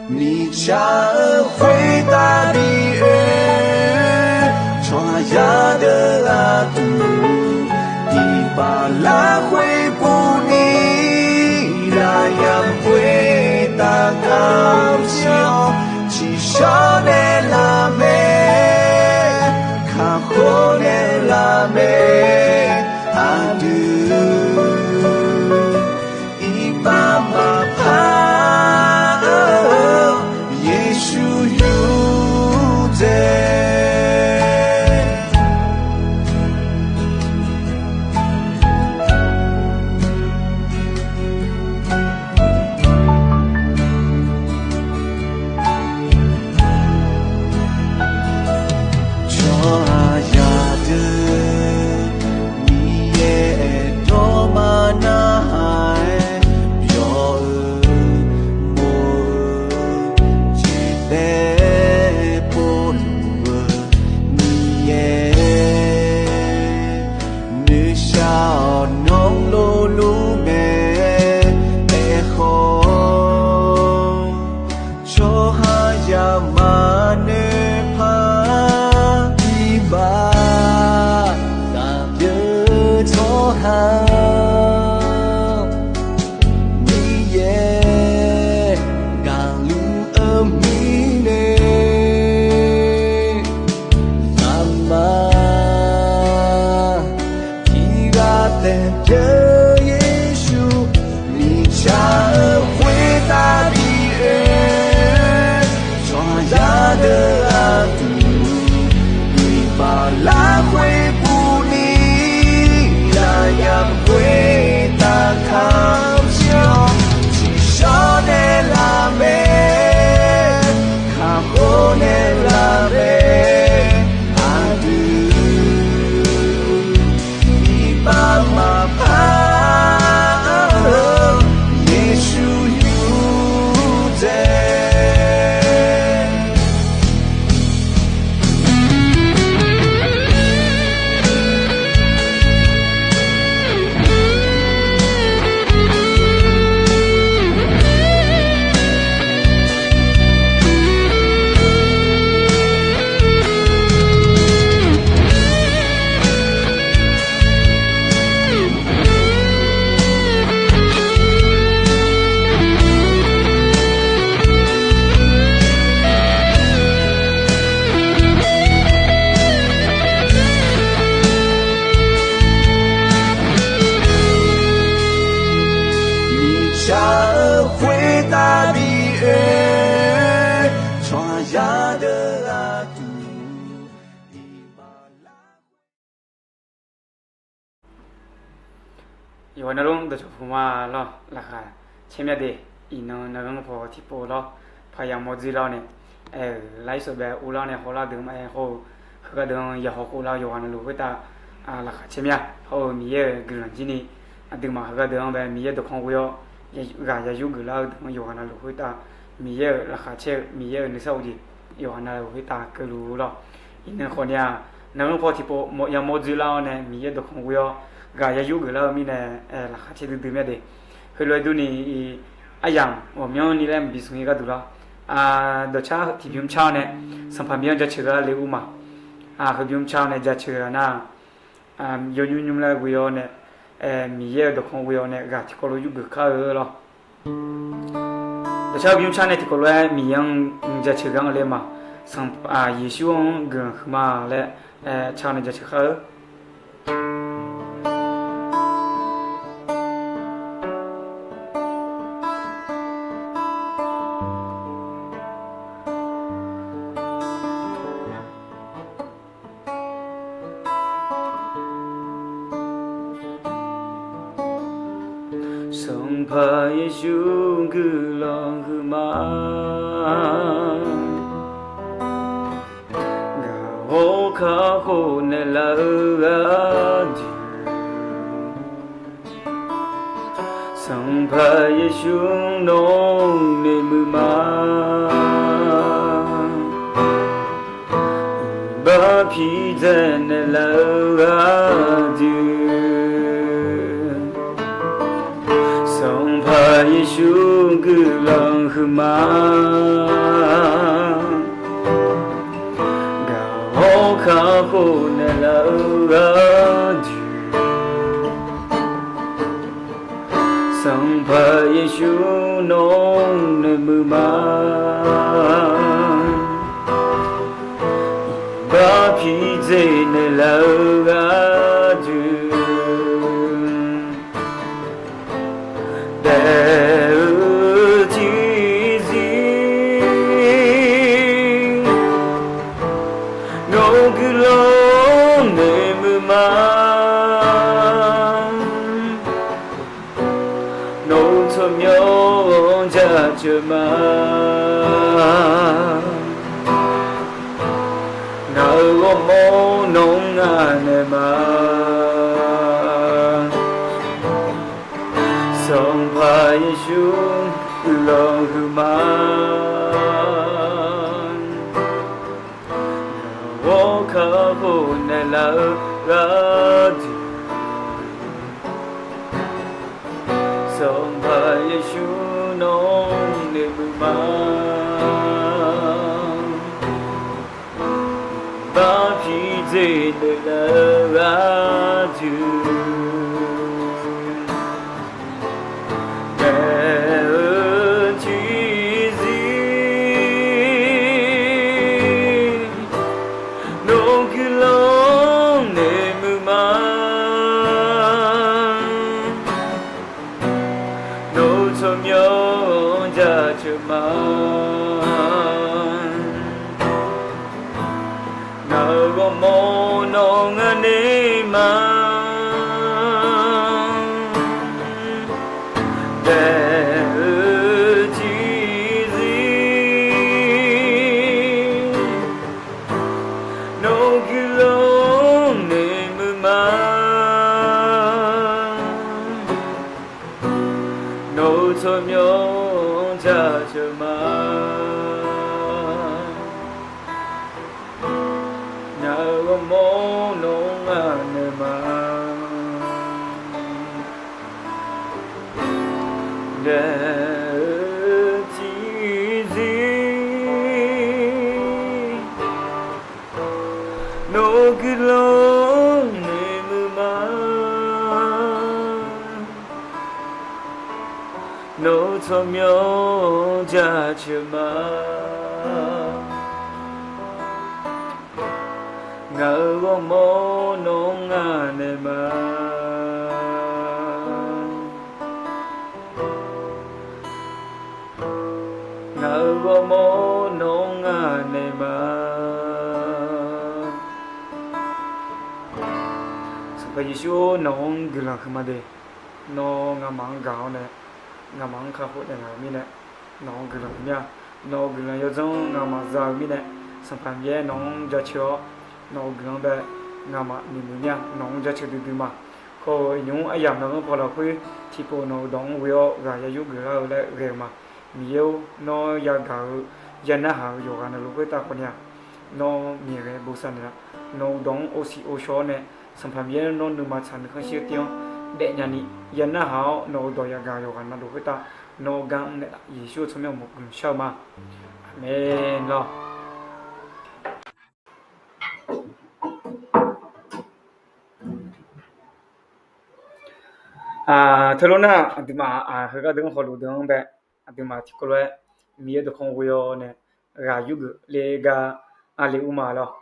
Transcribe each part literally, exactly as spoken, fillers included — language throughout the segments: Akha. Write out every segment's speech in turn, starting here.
Miqtsaq-euq khoertav bi oe, tsawrhaqzaq deuq gharduq, iqbax larkhoer puvni, lafyaq khoertav kamq siq-awr, tsiqshawr naeqlaf mae, kakhof naeqlaf mae, aqdui iqbax maqpar-eu Yeqsur yurdzae. Tsawrhaqzaq deuq Miqyaer dawqma narhaq-aer, byawq-eu mawr-eu jeq taef povluf-eu Miqyaer, noeqshaq-awq nawr lofluf mae. Aerkhawf, tsawrhaqzaq maqnoeq paq, iqbax gaq pyeuf tsawrhaq-anr Miqyaer gaqluf-eu mirnae, zaqmar tiqghaq taef pyeuf Yeqsur, miqtsaq-euq khoertav bi oe, tsawrhaqzaq deuq gharduq, iqbax larkhoer puvni, lafyaq khoertav kamq siq-awr, tsiqshawr naeqlaf mae, kakhof naeqlaf mae, aqdui iqbax maqpar-eu Yeqsur yurdzae. Miqtsaq-euq khoertav bi oe, tsawrhaqzaq deuq gharduq, iqbax larkhoer Yawqghaq navluf dawqcawq puq ma lawr, laqkhaq caer mya de. Iqnan navghanr paw tiqpov lawr, paq yamawr dzoer lar-awr nae, aer-euq lar-ir sawq bae uvlar nae hawlar deuq-anr ma aer hawr-eu, heugar deuq-anr yahaw khoflar-eu yawqghaq navluf khoertav laqkhaq caer mya. Hawr-eu Miqyaer-euq guiqlanq jir ni aqduimaf heugar deuq-anr bae Miqyaer dawqkawq ghoe-awr, ghaq ya yur geuflar-eu deuq-anr yawqghaq navluf khoertav Miqyaer-euq laqkhaq caer-eu Miqyaer-euq nuisar ghofjeq yawqghaq navluf khoertav keuvluf lawr. Iqnan khawf ni-aq, navghanr paw tiqpov yamawr dzoer lar-awr nae Miqyaer dawqkawq ghoe-awr ghaq ya yur geuflar-eu mirnae, laqkhaq caer duidui mya de. Heulof-aer durni, aryamq ghawqmyanrni laer maqbi smq-ir gharduq lar. Dawqcar tiqbymr car-awr nae Sanqpaq Miqyaer-anr jaceuq gar le ur ma. Heubymr car-awr nae jaceuq ghaq nar, yawnymr nymr laer ghoe-awr nae, Miqyaer-euq dawqkawq ghoe-awr nae ghaq tiqkawv lof yur geuf kar-eu lawr. Dawqcar bymr car nae tiqkawv lof-aer Miqyaer-anr jaceuq gar-anr le ma. Sanq, Yeqsur-anr guiqlanq huiqma laer car-awr nae jaceuq kar-eu. Sanqpaq Yeqsur guiqlanq huiqma. Ngaq-awr kakhof naeqlaf-eu aqdui, Sanqpaq Yeqsur nawq-anr noeqmuiq ma. Iqbax pirdzae naeqlaf-eu aqdui, Sanqpaq Yeqsur guiqlanq huiq ma. Gaq-awr kakhof naeqlaf-eu gharduq, Sanqpaq Yeqsur nawq-anr noeqmuiq ma. Iqbax pidzae naeqlaf-eu gharduq, daef-eu tiqzir nawq-eu guiqlanq noeqmuiq ma. Nawq-eu tsawrmyanr jaceuq ma. Ngaq-euq ghawrmawr nawq-anr ngaq naeq ma. Sanqpaq Yeqsur guiqlanq huiqma. Gaq-awr kakhof naeqlaf-eu gharduq, Sanqpaq Yeqsur nawq-anr noeqmuiq ma. Iqbax pidzae naeqlaf-eu gharduq, daef-eu tiqzir nawq-eu guiqlanq noeqmuiq ma. Nawq-eu tsawrmyanr jaceuq ma. Ngaq-euq ghawrmawr nawq-anr ngaq naeq ma. Daef-eu tiqzir nawq-eu guiqlanq noeqmuiq ma. Nawq-eu tsawrmyanr jaceuq ma. Ngaq-euq ghawrmawr nawq-anr ngaq naeq ma. Daef-eu tiqzir nawq-eu guiqlanq noeqmuiq ma. Nawq-eu tsawrmyanr jaceuq ma. Ngaq-euq ghawrmawr nawq-anr ngaq naeq ma. Ngaq-euq ghawrmawr nawq-anr ngaq naeq ma. Sanqpaq Yeqsur nawq-anr guiqlanq huiqma de. Nawr ngamaf-anr gaq-awr nae, ngamaf-anr kakhof naeqlaf-euq mirnae, nawq-anr guiqlanq huiqmya. Nawq-euq guiqlanq yawdzanr ngamaf za-eu mirnae, Sanqpaq Miqyaer nawq-anr jaceuq-awr, nawq-euq guiqlanq bae ngamaf noeqmuiq mir-a. Nawq-anr jaceuq duidui ma. Hawr-eu iqnymr aryamq navghanr paw lafkhoer tiqpov nawq-euq dawq-anr ghoe-awr ghaq ya yurgeuf lar-eu laer ghae-eu ma. Miqyaer-or, nawr yagaq-eu, ya narhaq-eu yawqghaq navluf khoertav khawf ni-aq, nawr ngaeqghae bosav naeqlaf. Nawq-euq dawq-anr ovsiq ovshaw-awr nae, Sanqpaq Miqyaer nawr nuima tsaq nuikhanr shir-eu tir-anr daef nyani, ya narhaq-awr nawq-euq dawq yagaq yawqghaq navluf khoertav nawr gar mr naeqlaf. Yeqsur-eu tsawrmyanr uqmov guiqlanq shar-eu ma. Aqmeq lawr. Teulof nar aqduimaf heugar deuq-anr hawluf deuq-anr bae, aqduimaf tiqkawv lof-aer Miqyaer dawqkawq ghoe-awr nae ghaq yurgeuf le gar aqli ur ma lawr.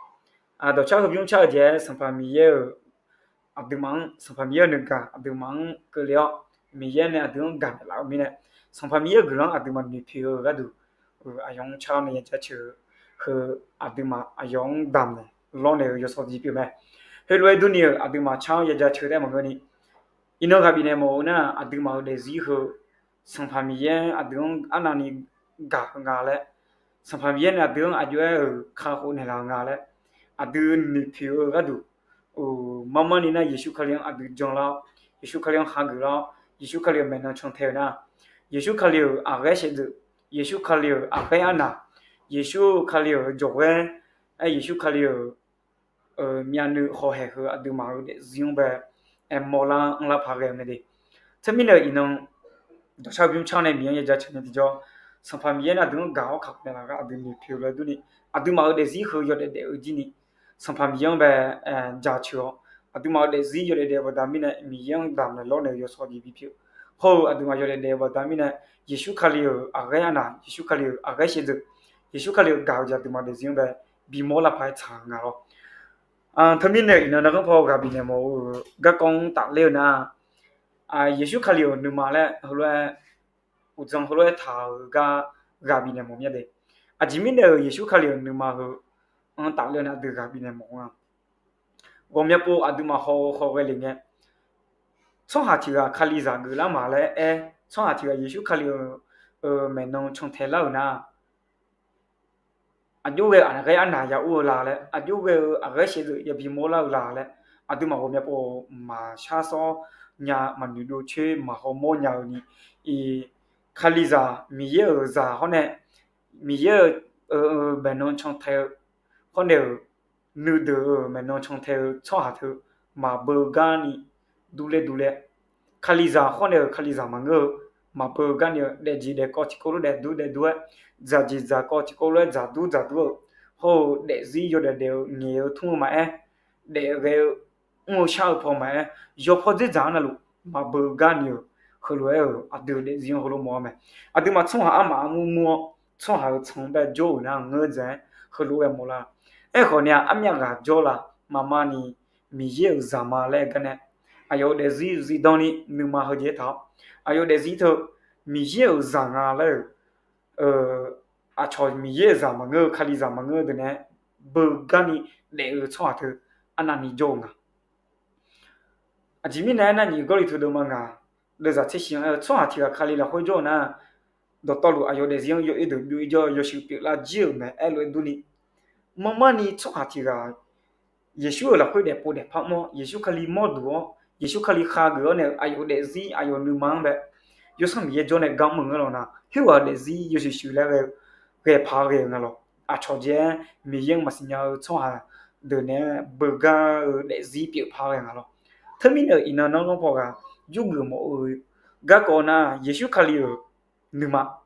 Dawqcar heubymr car-eu jeq-aer Sanqpaq Miqyaer-euq aqduimaf-anr, Sanqpaq Miqyaer-euq nuigaq aqduimaf-anr keuvle-awr, Miqyaer nae aqdui-anr gaqnaeq laf-eu mirnae, Sanqpaq Miqyaer-euq guiqlanq-anr aqduimaf noeqpoeq-eu gharduq, aqyawf-anr car-awr nae yajaceuq-eu, heu aqduimaf aqyawf-anr damqnaeq lawrnaeq-euq yawsanr jeq pyeuf mae. Heulof-aer durni-euq aqduimaf car-awr yajaceuq taef maqngeur ni, iqnan ghaq bifnaeq mawf-eu nar, aqduimaf-euq daefzir heu Sanqpaq Miqyaer aqdui-anr arnavni gaq-eu nga laer, Sanqpaq Miqyaer nae aqdui-anr aqjox-aer-euq kakhof naeqlaf-eu nga laer, aqdui noeqpoeq-eu gharduq, marmar ni nar Yeqsur Kali-anr aqdui janlar-awr, Yeqsur Kali-anr hageuf lar-awr, Yeqsur Kali-euq maeqnan cantae-eu nar, Yeqsur Kali-euq aqghaer shaevdzeuf, Yeqsur Kali-euq aqghaer arnaq, Yeqsur Kali-euq jawqghaer, aer Yeqsur Kali-euq myavnuiv hawhaeq heu aqduimaf-euq daefzir-anr bae aermawr lar anrlar paq ghae-eu mae de. Teumirnae iqnan dawqcar bymr car nae Miqyaer-anr yajaceuq nae tiqjawr, Sanqpaq Miqyaer nae aqdui-anr gaq-awr kakhof naeqlaf gar aqdui noeqpoeq-eu lof-aer durni, aqduimaf-euq daefzir heu yawdaef daef-eu jir ni, Sanqpaq Miqyaer-anr bae jaceuq-awr, aqduimaf-euq daefzir yawdaef daef-eu baqda mirnae Miqyaer-anr damq naeq lawrnaeq-eu yawshawr jeq bipyeuf. Hawr-eu aqduimaf yawdaef daef-eu baqda mirnae, Yeqsur Kali-euq aqghaer arnaq, Yeqsur Kali-euq aqghaer shaevdzeuf, Yeqsur Kali-euq gaq-eu jeq aqduimaf daefzir-anr bae bimawr lar paq-aer tsaq-eu nga lawr. Teumirnae iqnan narghanr paw ghaq bifnaeq mawf-eu garkawv-anr tafler-eu nar, Yeqsur Kali-euq nuima laer heulof-aer uqdzan heulof-aer taq-euq gar ghaq bifnaeq mawf mir-a de. Aqjeq mirnae-euq Yeqsur Kali-euq nuima heu-anr tafler-eu nar aqdui ghaq bifnaeq mawf nga. Ghawqmya pov aqduimaf haw-eu hawghae le ngae, tsawrhaq tiq ghaq Kalizaq geuflar maq laer aer, tsawrhaq tiq ghaq Yeqsur Kali-euq maeqnan cantae lar-euq nar, aqjox ghae-eu aqghaer arnaq ya ur-eu la laer, aqjox ghae-eu aqghaer shaevdzeuf yabi mawr lar-eu la laer, aqduimaf ghawqmya pov maqshar sawr nya, maqnoeq dov coer maqhaw mawr nya-eu ni, Kalizaq Miqyaer-euq zaq hawr nae, Miqyaer-euq maeqnan cantae-eu hawr nae-euq nuideuq-euq maeqnan cantae-eu tsawrhaq teu maqbeu garni durler durler, Kalizaq hawr nae-euq Kalizaq maqngeur-eu maqbeu garni-eu daefjeq daefkawv tiqkawv lof daefdur daefdur-aer, dzaqjeq dzaqkawv tiqkawv lof-aer dzaqdur dzaqdur-eu, hawr-eu daefzir yawdaef daef-eu ngaeq-eu tmr-eu maqaer, daef ghae-eu mr-eu shar-eu paw maqaer, yawpaw dzerdzaq-anr navluf maqbeu garni-euq heulof-aer-euq aqdui-euq daefzir-anr heulof mawf-eu mae. Aqduimaf tsawrhaq armaf armur mur-awr, tsawrhaq-euq tsanq-anr bae jawr-euq nar ngeur dzaq-aer heulof-aer mawf lar. Aerkhawf ni-aq, armyav ghaq jawr la, maqma ni Miqyaer-euq zaq ma laer gar nae, aqyawf-euq daefzir zifdan ni nuima heujeq-aer taq-awr, aqyawf-euq daefzir teu Miqyaer-euq zaq nga laer-euq aqcawq Miqyaer-euq zaq maqngeur-eu Kalizaq maqngeur-eu deuq nae beu garni daef-eu tsawrhaq teu arnavni jawr-eu nga. Aqjeq mirnae aernar, nyiq Gawrliqtu deuvma ngaq deuvzaq tser shif-anr aer-eu, tsawrhaq tiq ghaq Kali lafkhoer jawr-eu nar, dawqtawvluf aqyawf daefzir-anr yawoer deuq byov-ir jawr-eu yawshuif pyeuflar jir-euq mae aer lof-aer durni, maqma ni tsawrhaq tiq ghaq Yeqsur-euq lafkhoer daefpov daefpar mr-awr, Yeqsur Kali mawrduq-awr, Yeqsur Kali khageuf-awr nae-euq aqyawf-euq daefzir aqyawf nuima-anr bae, Yawsanr Miqyaer jawr nae gar mr-eu nga lawq nar, khoerghaq-euq daefzir yawshuif shuif laer ghae, ghae paq-aer ghae-eu nga lawq. Aqcawq jeq-aer Miqyaer-anr maqsiq nya-eu tsawrhaq deuq naeq-aer beugar-eu daefzir pyeuf paq-aer ghae nga lawq. Teumirnae-euq iqnan nanrlanr paw ghaq yurgeuf mawf-eu garkawv nar, Yeqsur Kali-euq nuima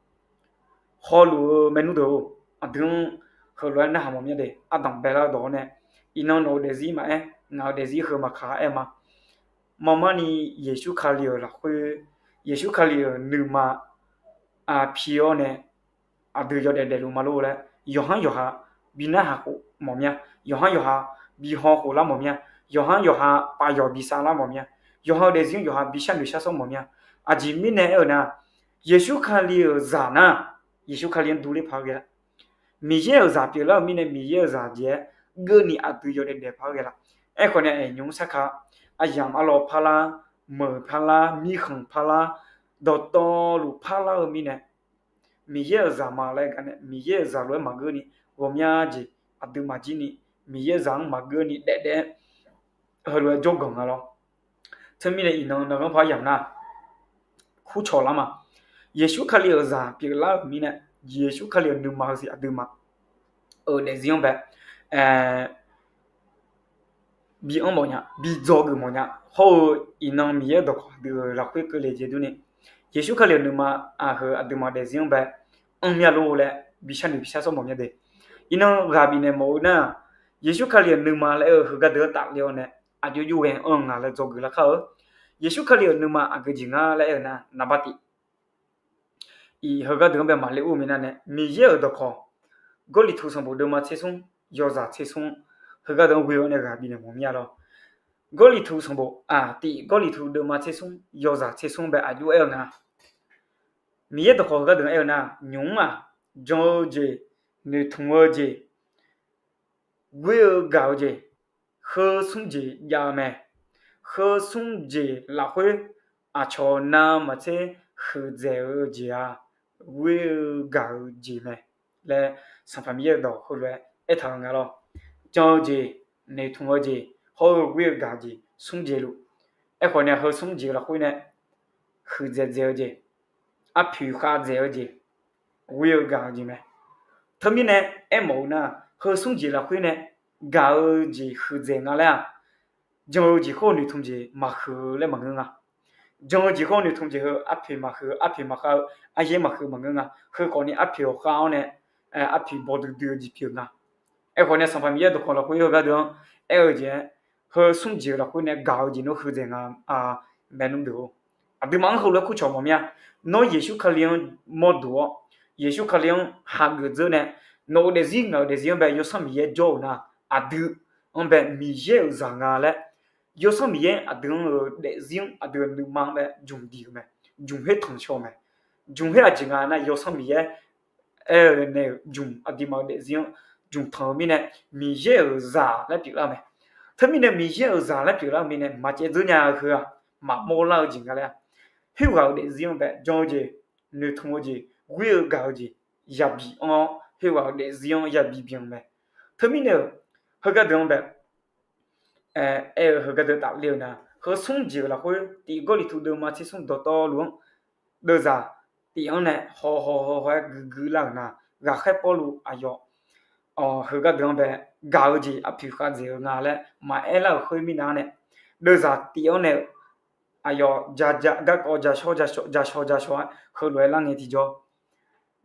hawluf-eu maernmr deuq-or, aqdui-anr heulof-aer narhaq mawf mir-a de. Ardanq baelar-eu dawq-awr nae, iqnan nawq-euq daefzir maqaer, ngaq-euq daefzir heu maqkaq aer ma. Maqma ni Yeqsur Kali-euq lafkhoer, Yeqsur Kali-euq nuima aqpi-awr nae aqdui yawdaef daefluf ma lor laer, yawqhar yawqha bi narhaq khof mawf mir-a. Yawqhar yawqha bi haw khof lar mawf mir-a. Yawqhar yawqha paf yawq bi sav lar mawf mir-a. Yawqha-euq daefzir-anr yawqha bi sharnoeq shar sawr mawf mir-a. Aqjeq mirnae aer-eu nar, Yeqsur Kali-euq zaq nar, Yeqsur Kali-anr durler paq-aer ghae-a. Miqyaer-euq zaq pyeuflar-euq mirnae Miqyaer-euq zaq jeq-aer geuvni aqdui yawdaef daef paq-aer ghae la. Aerkhawf nae aqyawf nymr sarkar, aqyamq arlawr parlar, meuq parlar, mirkhanq parlar, dawqtawvluf parlar-eu mirnae, Miqyaer-euq zaq ma laer gar nae Miqyaer-euq zaq lof-aer maqgeur ni, ghawqmya jeq aqduimaf jir ni, Miqyaer zaq-anr maqgeur ni daef daef-aer heulof-aer jawrganq nga lawr. Teumirnae iqnan nanrlanr paw aryamq nar, kurcawq lar ma. Yeqsur Kali-euq zaq pyeuflar-euq mirnae, Yeqsur Kali-euq nuima heusiq aqduimaf-euq daefzir-anr bae bi anr mawfnya, bi dzawgeuf mawfnya. Hawr-eu iqnan Miqyaer-euq dawqkawq aqdui-euq lafkhoer keuvle jeq durni, Yeqsur Kali-euq nuima aqheu aqduimaf daefzir-anr bae anr mir-a lor laer bi sharnoeq bi shar sawr mawf mir-a de. Iqnan ghaq bifnaeq mawf-eu nar, Yeqsur Kali-euq nuima laer aer-eu heugar deuq-anr tafler-awr nae, aqjox jov ghae anr-eu nga laer dzawgeuf lar kar-eu. Yeqsur Kali-euq nuima aqgeu jeq nga laer aer-eu nar, naqbar tif iq heugar deuq-anr bae maqler ur-eu mirnae nae, Miqyaer-euq dawqkawq Gawrliqtu sanqbof deuvma tser smr, yawzaq tser smr, heugar deuq-anr ghoe-awr nae ghaq bifnaeq mawf mir-a lawr. Gawrliqtu sanqbof, aq, tif Gawrliqtu deuvma tser smr, yawzaq tser smr bae aqjox aer-eu nga. Miqyaer dawqkawq heugar deuq-anr aer-eu nar, nymq-mr-aq, jan-eu jeq, noeqtmq-eu jeq, ghoer-eu gaq-eu jeq, heu smr jeq jav-eu mae. Heu smr jeq lafkhoer aqcawq navmaqtser huiqdzaeq-eu jeq-aq, ghoer-eu gaq-eu jeq mae laer Sanqpaq Miqyaer-euq dawq heulof-aer aertaq-eu nga lawr. Jan-eu jeq, noeqtmq-eu jeq, hawr-eu ghoer-eu gaq-eu jeq smr jeq luf. Aerkhawf nae heu smr jeq lafkhoer nae huiqdzaeq dzaeq-eu jeq, arpoeq khavdzaeq-eu jeq, ghoer-eu gaq-eu jeq mae. Teumirnae aermawf-eu nar, heu smr jeq lafkhoer nae gaq-eu jeq huiqdzaeq nga laer-aq, jan-eu jeq khoer noeqtmq jeq maqhuiq-eu laer maqngeur nga. jan-eu jeq khawf noeqtmq jeq heu arpoeq maqhuiq, arpoeq maqkhav-eu, aryaer maqhuiq maqngeur nga. Heu khawfni arpoeq-awq khav-awr nae, arpoeq baw duidui-eu jeq pyeuf nga. Aerkhawf nae Sanqpaq Miqyaer dawqkawq lafkhoer heugar deuq-anr aer-eu jeq-aer, heu smr jeq-eu lafkhoer nae gaq-eu jeq nawr heudzaeq nga. Maernmr deuq-or, aqduimaf-anr heulof-aer kurcawq mawf mir-a. Nawr Yeqsur Kali-anr mawrduq-awr, Yeqsur Kali-anr hageuf dzeur nae, nawq-euq daefzir ngaq-euq daefzir-anr bae Yawsanr Miqyaer jawr-euq nar, aqdui-anr bae Miqyaer-euq zaq nga laer, Yawsanr Miqyaer aqdui-anr-euq daefzir-anr, aqdui-euq nuima-anr bae jmq diq-eu mae, jmq khoer tanq shaw-eu mae. Jmq khoer aqjeq nga nar, Yawsanr Miqyaer aer-eu nae-euq jmq, aqduimaf-euq daefzir-anr jmq tanq-eu mirnae, Miqyaer-euq zaq laer pyeuflar-eu mae. Teumirnae Miqyaer-euq zaq laer pyeuflar-eu mirnae maqcaev dzeur nya-eu heu-aq, maqmawr lar-eu jeq nga laer-a. Khoerghaq-euq daefzir-anr bae jan-eu jeq, noeqtmq-eu jeq, ghoer-eu gaq-eu jeq, yabi anr-awr khoerghaq-euq daefzir-anr yabi byan-eu mae. Teumirnae-euq heugar deuq-anr bae aer-eu heugar deuq tafler-eu nar, heu smr jeq-euq lafkhoer tiq Gawrliqtu deuvma tser smr dawqtawvluf-anr deuvzaq tiq-anr nae haw haw haw haw-aer guiqguiq lar-euq nar, ghaqkhaer Pawrluv aqyawf heugar deuq-anr bae gaq-eu jeq arpoeq khavdzaeq-eu nga laer maqaer lar-euq khoer mirnav nae, deuvzaq tiq-anr nae-euq aqyawf garkawv jashawr jashawr jashawr jashawr-aer heulof-aer lar ngae tiqjawr,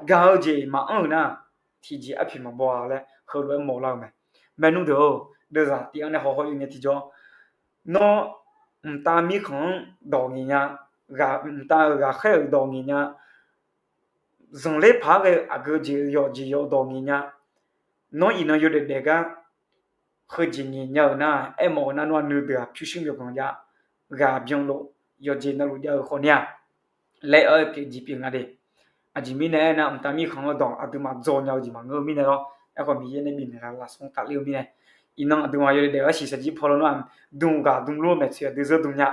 gaq-eu jeq maqanr-euq nar, tiqjeq arpoeq maqbaw-a laer heulof-aer mawrlar-eu mae. Maernmr deuq-or, deuvzaq tiq-anr nae haw haw-aer ngae tiqjawr, nawr mqtav mirkhanq-anr dawq ngaeq nya, mqtav-euq ghaqkhaer-euq dawq ngaeq nya, zanqler paq-aer ghae-eu aqgeu jeq yawqjeq yawqdawq ngaeq nya, nawr iqnan yawdaef daef gar heujeq ngaeq nya-euq nar, aermawf-eu nar nawr nuideuq-aq pyurshuir myawqganq jav, ghaq byanluf yawqjeq navluf jav-eu khawfni-aq laer aer-eu pyeuf jeq pyeuf nga de. Aqjeq mirnae aernar, mqtav mirkhanq-anr dawq aqduimaf dzaw nya-eu jeq maqngeur-eu mirnae lawr. Aerkhawf Miqyaer nae bifnaeq laf smr tafler-eu mirnae, iqnan aqduimaf yawdaef daef-eu arsiq shaqjir paw lawnmr-aq, dm gaq dm lor maeqtsoeq aqdui zeur dm nya,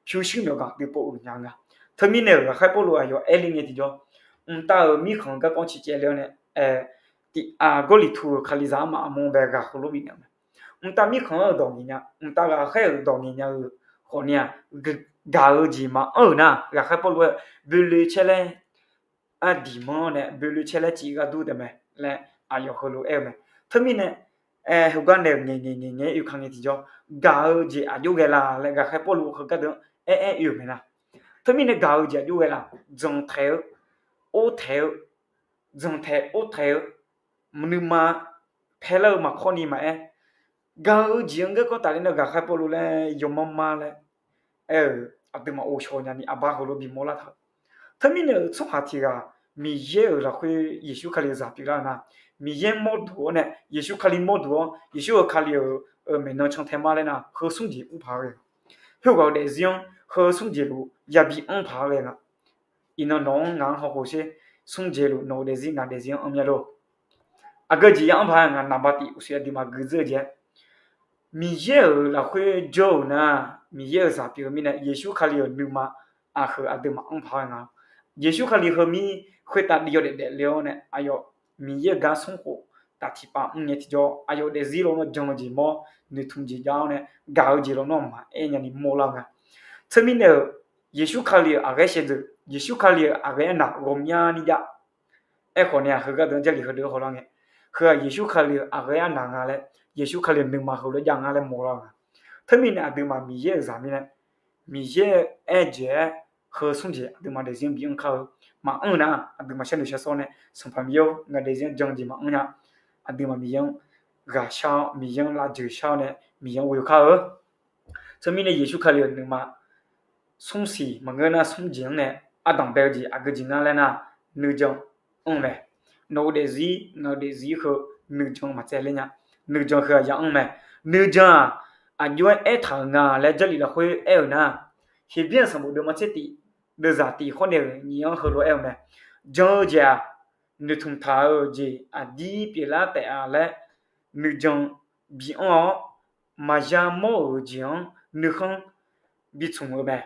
pyurshuir myawqganq aqdui pov uiq nya-eu nga. Teumirnae-euq ghaqkhaer Pawrluv aqyawf aer le ngae tiqjawr, mqtav-euq mirkhanq garkawv ciqcaev le-awr nae, tiq aq Gawrliqtu-euq Kalizaq armaf armur bae ghaq heulof bifnaeq-eu mae. Mqtav mirkhanq-anr-euq dawq ngaeq nya, mqtav ghaqkhaer-euq dawq ngaeq nya-eu khawfni-aq, gaq-eu jeq maqanr-euq nar, ghaqkhaer Pawrluv-aer boeloe caer laer ardiq manr nae boeloe caer laer civ ghardur taef mae laer aqyawf heulof-aer-eu mae. Teumirnae, aer heugar nae-euq ngaeq ngaeq ngaeq ngaeq-aer oeka ngae tiqjawr, gaq-eu jeq aqjox ghae la laer ghaqkhaer Pawrluv heugar deuq-anr aer aer oe-euq mae nar. Teumirnae gaq-eu jeq aqjox ghae la, jantaeq-eu, ortaeq-eu, jantaeq ortaeq-eu, nuima paerlar-eu maqkawr ni maqaer, gaq-eu jeq-anr garkawv tafler nar ghaqkhaer Pawrluv laer yawmanr mar laer aer-euq aqduimaf ghovshaw nyani aqbar heulof bimawr lar taq-eu. Teumirnae-euq tsawrhaq tiq ghaq Miqyaer-euq lafkhoer Yeqsur Kali-euq zaq pyeuflar-eu nar, Miqyaer mawrduq-awr nae Yeqsur Kali mawrduq-awr Yeqsur-euq Kali-euq maeqnan cantae mar laer nar, heu smr jeq mr paq-aer ghae-eu, khoerghaq-eu daefzir-anr heu smr jeq luf yabi anr paq-aer ghae nga. Iqnan nawq-anr ngaq-anr hawkhof sher, smr jeq luf nawq-eu daefzir ngaq daefzir-anr anr mya lor. Aqgeu jeq ya anr paq-aer ngaq naqba tif uqshoe aqduimaf guiqdzeur-eu jeq-aer, Miqyaer-euq lafkhoer jawr-euq nar, Miqyaer-euq zaq pyeuf-eu mirnae Yeqsur Kali-euq nuima aqheuq aqduimaf anr paq-aer nga. Yeqsur Kali heumir khoertav div yawdaef daef le-awr nae aqyawf Miqyaer-euq gar smr khof taf tiqpav mr ngae tiqjawr, aqyawf daefzir lawnmr jan-eu jeq mawr, noeqtmq jeq jav-awr nae gaq-eu jeq lawnmr maqaer nyani mawrlar-eu nga. Teumirnae-euq Yeqsur Kali-euq aqghaer shaevdzeuf, Yeqsur Kali-euq aqghaer arnaq ghawqmyani jav. Aerkhawf nae-aq heugar deuq-anr Jarlif heudeuq-anr hawlar ngae, heu-aq Yeqsur Kali-euq aqghaer arnaq nga laer, Yeqsur Kali-euq nuima heulof-aer jav nga laer mawrlar-eu nga. Teumirnae aqduimaf Miqyaer-euq zaq mirnae, Miqyaer-euq aer-eu jeq-aer heu smr jeq aqduimaf daefzir-anr bi anr kar-eu. Maqanr-eu nar, aqduimaf sharnoeq shar sawr nae Sanqpaq Miqyaer-or, ngaq daefzir-anr jan-eu jeq maqanr nya. Aqduimaf Miqyaer-anr ghaqshar-awr, Miqyaer-anr lavjeuq shar-awr nae Miqyaer-anr ghoe kar-eu. Teumirnae Yeqsur Kali-euq nuima smr siq maqngeur nar, smr jeq-anr nae ardanq bae-eu jeq aqgeu jeq ngar laer nar, nuijan anr-eu mae. Nawq-eu daefzir ngaq-eu daefzir heu nuijan maqtsaevler nya. Nuijan heu-aq ya anr mae. Nuijan-aq aqjox-aer aertaq-euq nga laer Jarlif lafkhoer aer-euq nar, Heqbyaer-euq sanqbof deuvma tser tif, deuvzaq tif khawr nae-euq nyiq-anr heulof-aer-eu mae. Jan-eu jeq-aq noeqtmq taq-eu jeq aqdir pyeuflar taef-a laer nuijan bi anr-awr, maqya mawr-euq jeq-anr nuikhanr bi tsmq-eu mae.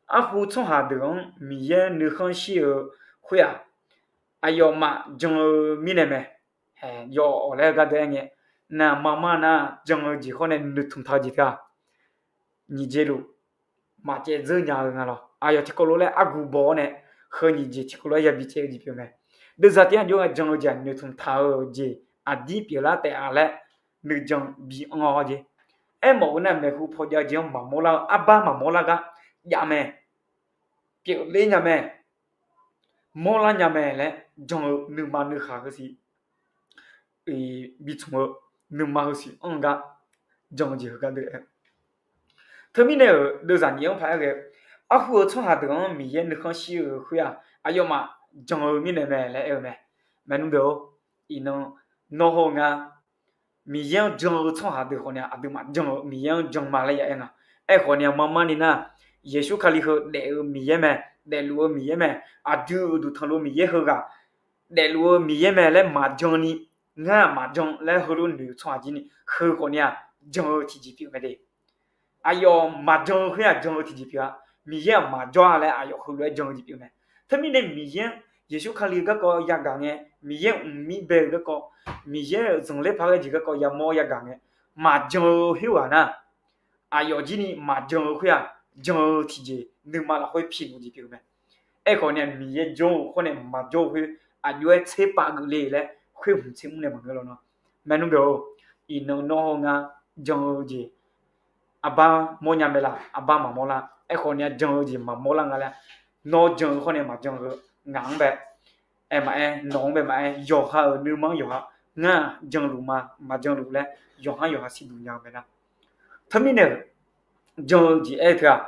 Arhu tsawrhaq deuq-anr Miqyaer nuikhanr shir-eu khoer-aq, aqyawfmaf jan-eu mirnae mae. Yawf awq laer gharduq aer ngae, naqma mar nar jan-eu jeq khawr nae noeqtmq taq-eu jeq teu-aq, nyiq jeq luf maqcaev dzeur nya-eu nga lawr. Aqyawf tiqkawv lof laer argu baw-awr nae, heu nyiq jeq tiqkawv lof-aer yabi caev-eu jeq pyeuf mae. Deuvzaq tif-anr aqjox-aer jan-eu jeq-aq noeqtmq taq-eu jeq aqdir pyeuflar taef-a laer nuijan bi anr-awr jeq. Aermawf-eu nar, maeqhu paw jav-eu jeq-anr maqmawr lar-eu, arbar maqmawr lar gar jav mae. pyeufler nya mae, mawrlar nya mae laer jan-eu nuima nuikhanq heusiq bi tmq-eu nuima heusiq anr-eu gar jan-eu jeq heugar deuq-aer. Teumirnae-euq deuvzaq nyiq-anr paq-aer ghae-eu, arhu-eu tsawrhaq deuq-anr Miqyaer nuikhanr shir-eu khoer-aq, aqyawfmaf jan-eu mirnae mae laer aer-eu mae. Maernmr deuq-or, iqnan nawr hawr-eu nga Miqyaer-anr jan-eu tsawrhaq deuq khawf ni-aq, aqduimaf jan-eu Miqyaer-anr jan ma laer ya aer nga. Aerkhawf ni-aq, mar mar ni nar, Yeqsur Kali heu daef-eu Miqyaer mae, daefluf-eu Miqyaer mae, aqdui uqduq tanqluf-eu Miqyaer heughaq daefluf-eu Miqyaer mae laer maqjan ni, ngar-aq maqjan laer heulof noeq-eu tsawrhaq jir ni, heu khawf ni-aq, jan-eu tiqjeq pyeuf mae de. Aqyawf maqjan-eu khoer-aq jan-eu tiqjeq pyeuf-a. Miqyaer-aq maqjawr-a laer aqyawf heulof-aer jan-eu jeq pyeuf mae. Teumirnae Miqyaer-anr Yeqsur Kali garkawv yagaq ngae, Miqyaer-euq mqmir bae-eu garkawv, Miqyaer-euq zanqler paq-aer jeq garkawv yamawr yagaq ngae, maqjan-eu khoerghaq nar, aqyawf jir ni maqjan-eu khoer-aq, jan-eu tiqjeq nuima lafkhoer piqluf jeq pyeuf mae. Aerkhawf ni-aq, Miqyaer jawr-eu khawr nae maqjawr-eu khoer aqjox-aer tserpav geufle laer khoer hmq tser mr nae maqngeur lawnmr. Maernmr deuq-or, iqnan nawr hawr-eu ngar jan-eu jeq aqbar mawrnya mae laf, aqbar maqmawr lar. Aerkhawf ni-aq, jan-eu jeq maqmawr lar nga laer, nawr jan-eu khawr nae maqjan-eu ngaq-anr bae aer maqaer, nawq-anr bae maqaer, yawqha-euq nuima-anr yawqha ngar-aq janluf ma, maqjanluf laer yawqha-anr yawqha siqduq nya-eu mae nar. Teumirnae-euq jan-eu jeq aer-eu teu-aq,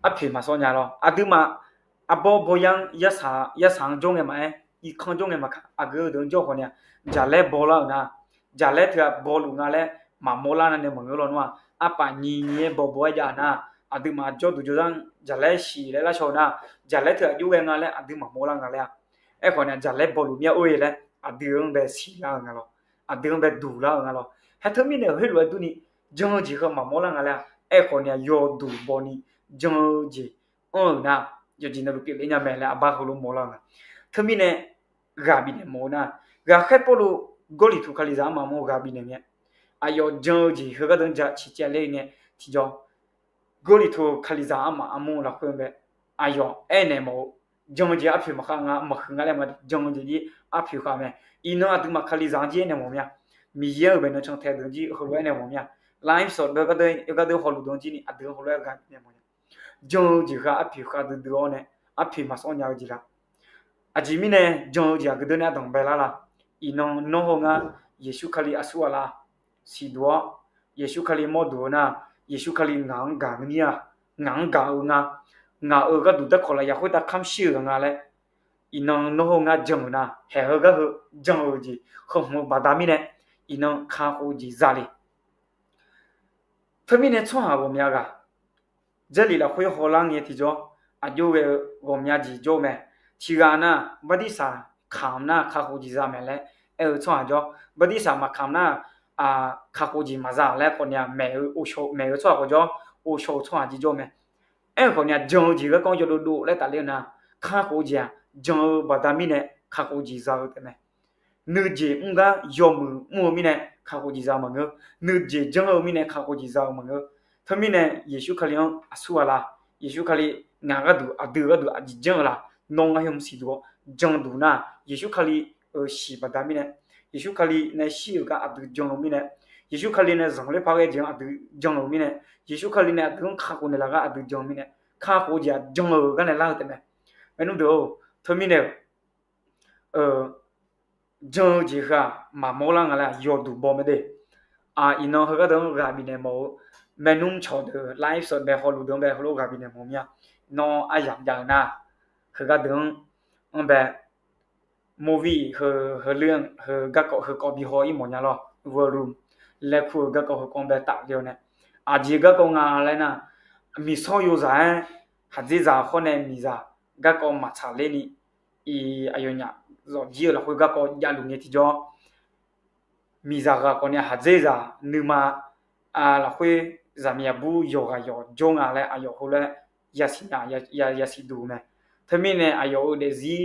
arpoeq maqsawr nya lawr. Aqduimaf arbawr bawya-anr yarsaq-anr jawr ngae maqaer, irkanr jawr ngae maqkaq, aqgeu deuq-anr jawr khawf ni-aq, jaqlaer bawlar-euq nar, jaqlaer teu-aq bawluf nga laer maqmawr lar nae maqngeur lawnmr-aq, arpaf nyiq nyiq-aer bawbaw-aer jav nar, aqduimaf jawrduq jawrzar-anr jaqlaer siq laer lar shaw-eu nar, jaqlaer teu-aq jov ghae nga laer aqdui maqmawr lar nga laer-aq. Aerkhawf ni-aq, jaqlaer bawluf mir-a or-e laer aqdui-anr bae siqlar-eu nga lawr, aqdui-anr bae duqlar-eu nga lawr. Haer teumirnae-euq heulof-aer durni, jan-eu jeq heu maqmawr lar nga laer-aq, aerkhawf ni-aq, yawduq bawni jan-eu jeq anr-euq nar, yawqjeq navluf pyeufler nya mae laer aqbar heulof mawrlar-eu nga. Teumirnae ghaq bifnaeq mawf-eu nar, ghaqkhaer Pawrluv Gawrliqtu Kalizaq armaf mawr ghaq bifnaeq ngae, aqyawf jan-eu jeq heugar deuq-anr ja ciqcaevler ngae, tiqjawr Gawrliqtu Kalizaq armaf armur lafkhoer-anr bae aqyawf aernaeq mawf-eu, jan-eu jeq arpoeq maqkhav nga, maqhuiq nga laer ma, jan-eu jeq jir arpoeq khav mae. Iqnan aqduimaf Kalizaq-anr jir aernaeq mawf mir-a. Miqyaer-euq baeqnan cantae deuq-anr jir heulof-aer aernaeq mawf mir-a. Live sawq deuq gardeuv hawluf deuq-anr jir ni aqdui-anr heulof-aer ghaq bifnaeq mawf mir-a. Jan-eu jeq heu arpoeq khav duidui-awr nae, arpoeq maqsawr nya-eu jeq la. Aqjeq mirnae jan-eu jeq aqgeu deuq nae ardanq bae lar la? Iqnan nawr hawr-eu ngar Yeqsur Kali aqsurghaq la siqduq-awr, Yeqsur Kali mawrduq-eu nar, Yeqsur Kali ngaq-anr gaq-eu mir-a, ngaq-anr gaq-eu nga, ngaq-euq gharduq darkawq lafyaq khoertav kamr shir-euq ghaq nga laer, iqnan nawr hawr-eu ngar jan-euq nar, haeq heugar heu jan-euq jeq heu hmq-eu baqda mirnae, iqnan kakhof-eu jeq za le. Teumirnae tsawrhaq ghawqmya ghaq, Jarlif lafkhoer hawlar ngae tiqjawr, aqjox ghae-eu ghawqmya jeq jawr-eu mae. Tiqghaq nar, bartirsaq kamq nar kakhof jeq za mae laer aer-eu tsawrhaq jawr, bartirsaq maqkamq nar, kakhof jeq maqza laer khawf ni-aq, maeq-eu tsawrhaq khawf jawr, ghovshaw-eu tsawrhaq jir jawr-eu mae. Aerkhawf ni-aq, jan-eu jeq garkawv-anr yawdov dov laer tafler-eu nar, kakhof jeq-aq, jan-eu baqda mirnae kakhof jeq za-eu taef mae. Nuijeq mr gar yawmuiq mr-eu mirnae kakhof jeq za-eu maqngeur. Nuijeq janr-eu mirnae kakhof jeq za-eu maqngeur. Teumirnae Yeqsur Kali-anr aqsurghaq la? Yeqsur Kali ngaq gharduq, aqdui gharduq aqjeq janr-eu la? Nawr ngar heu hmq siqduq-awr janduq nar, Yeqsur Kali-euq siq baqda mirnae, Yeqsur Kali nae shir-euq gar aqdui jan-eu mirnae, Yeqsur Kali nae zanqler paq ghae jeq-anr aqdui jan-eu mirnae, Yeqsur Kali nae aqdui-anr kakhof naeqlaf gar aqdui jan-eu mirnae, kakhof jeq-aq jan-eu gar nae lar-eu taef mae. Maernmr deuq-or, teumirnae-euq jan-eu jeq heu-aq maqmawr lar nga laer yawduq baw mae de. Iqnan heugar deuq-anr ghaq bifnaeq mawf-eu, maernmr cawq deuq live sawq bae hawluf deuq-anr bae heulof ghaq bifnaeq mawf mir-a. Nawr aryamq jav-eu nar, heugar deuq-anr, anr bae movie heu, heu leu-anr heu garkawv heu kawv bi haw-ir mawf nya lawr. Volume laer kur-eu garkawv heu kawv-anr bae tafle-awr nae, aqjeq garkawv nga laer nar, miqsawr yozaq-aer khaqdzerzaq khawr nae miqzaq garkawv maqtsaq ler ni, iq aqyawfnyaf zawqjir-eu lafkhoer garkawv javluf ngae tiqjawr, miqzaq ghaq khawf ni khaqdzerzaq nuima lafkhoer zaqmiq aqbur yawqghaq yawq jawr nga laer aqyawf heulof-aer yasiq nya, yasiq duq-eu mae. Teumirnae aqyawf-euq daefzir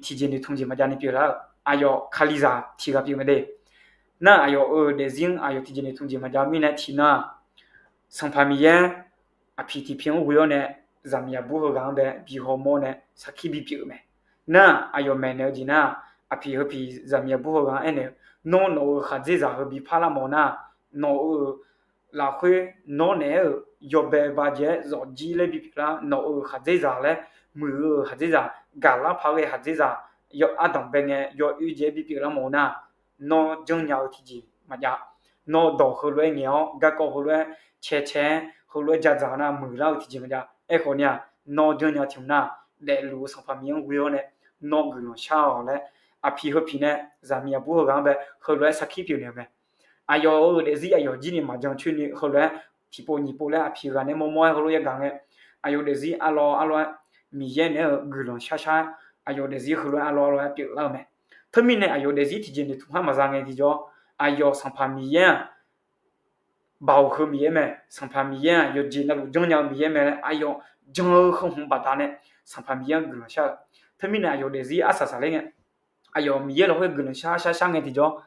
tiqjeq noeqtmq jeq maqjav ni pyeuflar-euq, aqyawf Kalizaq tiq ghaq pyeuf mae de. Nar aqyawf-euq daefzir-anr aqyawf tiqjeq noeqtmq jeq maqjav mirnae tiqnan-aq, Sanqpaq Miqyaer aqpiq tiqpyaeq-anr ghoe-awr nae zaqmiq aqbur heughaq-anr bae bi hawmawr nae sarkir bipyeuf-eu mae. Nar aqyawf maeqnaeq-eu jeq nar, aqpiq heupiq zaqmiq aqbur heughaq-anr aernaeq-eu, nawr nawq-euq khaqdzerzaq heu bi parlar mawf nar, nawq-euq lafkhoer nawr naeq-aer-euq yawbae bajae-aer zawqjir laer bipyeuf lar, nawq-euq khaqdzerzaq laer muiq-eu khaqdzerzaq, gaqlar paq-aer ghae khaqdzerzaq, ardanq bae ngae yawoer jae-aer bipyeuf lar mawf-eu nar, nawr janrnya-eu tiqjeq maqjav. Nawr dawq heulof-aer ngaeq-awr garkawv heulof-aer cae cae-aer heulof-aer jadzaq-eu nar muiqlar-eu tiqjeq maqjav. Aerkhawf ni-aq, nawr janrnya tiq hmq nar, daefluf-eu Sanqpaq Miqyaer-anr ghoe-awr nae nawr guiqlanq shar-awq laer, aqpiq heu piq nae zaqmiq aqbur heughaq-anr bae heulof-aer sarkir pyeuf naeq-eu mae. Aqyawf-euq daefzir aqyawf jir ni maqjan coer ni heulof-aer tiqpov nyiq pov laer aqpiq ghaq nae mawrmawr-aer heulof-aer yagaq ngae, aqyawf daefzir arlawr arlawr-aer Miqyaer naeq-aer-euq guiqlanq shar shar-aer aqyawf daefzir heulof-aer arlawr arlawr-aer pyeuflar-eu mae. Teumirnae aqyawf daefzir tiqjeq noeqtmq har maqza ngae tiqjawr, aqyawf Sanqpaq Miqyaer-aq, Baoq heu Miqyaer mae, Sanqpaq Miqyaer-aq yawqjeq navluf janrnya-eu Miqyaer mae laer aqyawf jan-eu heu hmq baqdanae Sanqpaq Miqyaer-anr guiqlanq shar-eu. Teumirnae aqyawf daefzir arsaq saqler ngae, aqyawf Miqyaer lafkhoer guiqlanq shar shar shar ngae tiqjawr,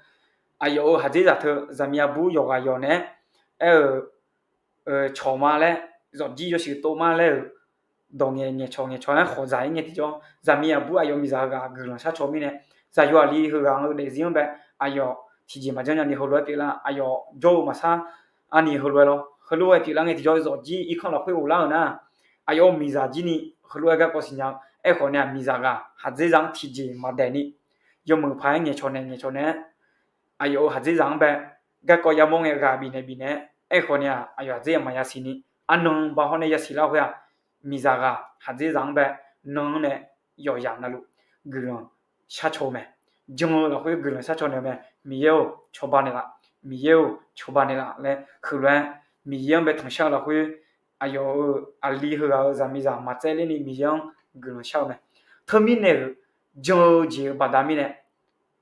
aqyawf-euq haqdzerzaq teu zaqmiq aqbur yawqghaq yawq naeq-aer aer-euq cawq ma laer, zawqjir yawshuif tov ma laer-euq dawq ngaeq ngaeqcawq ngaeqcawq-aer khawf zaq-ir ngae tiqjawr, zaqmiq aqbur aqyawf miqzaq heughaq guiqlanq shar caw mirnae, zaqyo aqli heughaq-eu daefzir-anr bae aqyawf tiqjeq maqjanr nyani heulof-aer pyeuflar, aqyawf jawr-eu maqsar arni heulof-aer lawr, heulof-aer pyeuflar ngae tiqjawr, zawqjir irkanr lafkhoer ghoflar-euq nar, aqyawf-euq miqzaq jir ni heulof-aer garkawv siqnya-eu. Aerkhawf ni-aq, miqzaq ghaq khaqdzerzaq-anr tiqjeq maqdaeq ni, yawmuiq paq-aer ngaeqcawq naeq ngaeqcawq naeq-aer, aqyawf-euq khaqdzerzaq-anr bae garkawv yamawr ngae ghaq bifnaeq bifnaeq-aer, aerkhawf ni-aq, aqyawf khaqdzerzaq maqya siqni, arnan ba hawr nae yasiq lar-eu khoer-aq, miqzaq ghaq khaqdzerzaq-anr bae nan-anr nae yawqyaf navluf guiqlanq shar caw-eu mae. Jan-eu lafkhoer guiqlanq shar caw naeq-eu mae. Miqyaer-or, cawba naeqlaf. Miqyaer-or, cawba naeqlaf laer heulof-aer Miqyaer-anr bae tanqshar-eu lafkhoer, aqyawf-euq aqli heughaq-euq zaqmiqzaq maqtsaevler ni Miqyaer-anr guiqlanq shar-eu mae. Teumirnae-euq jan-eu jeq-eu baqda mirnae,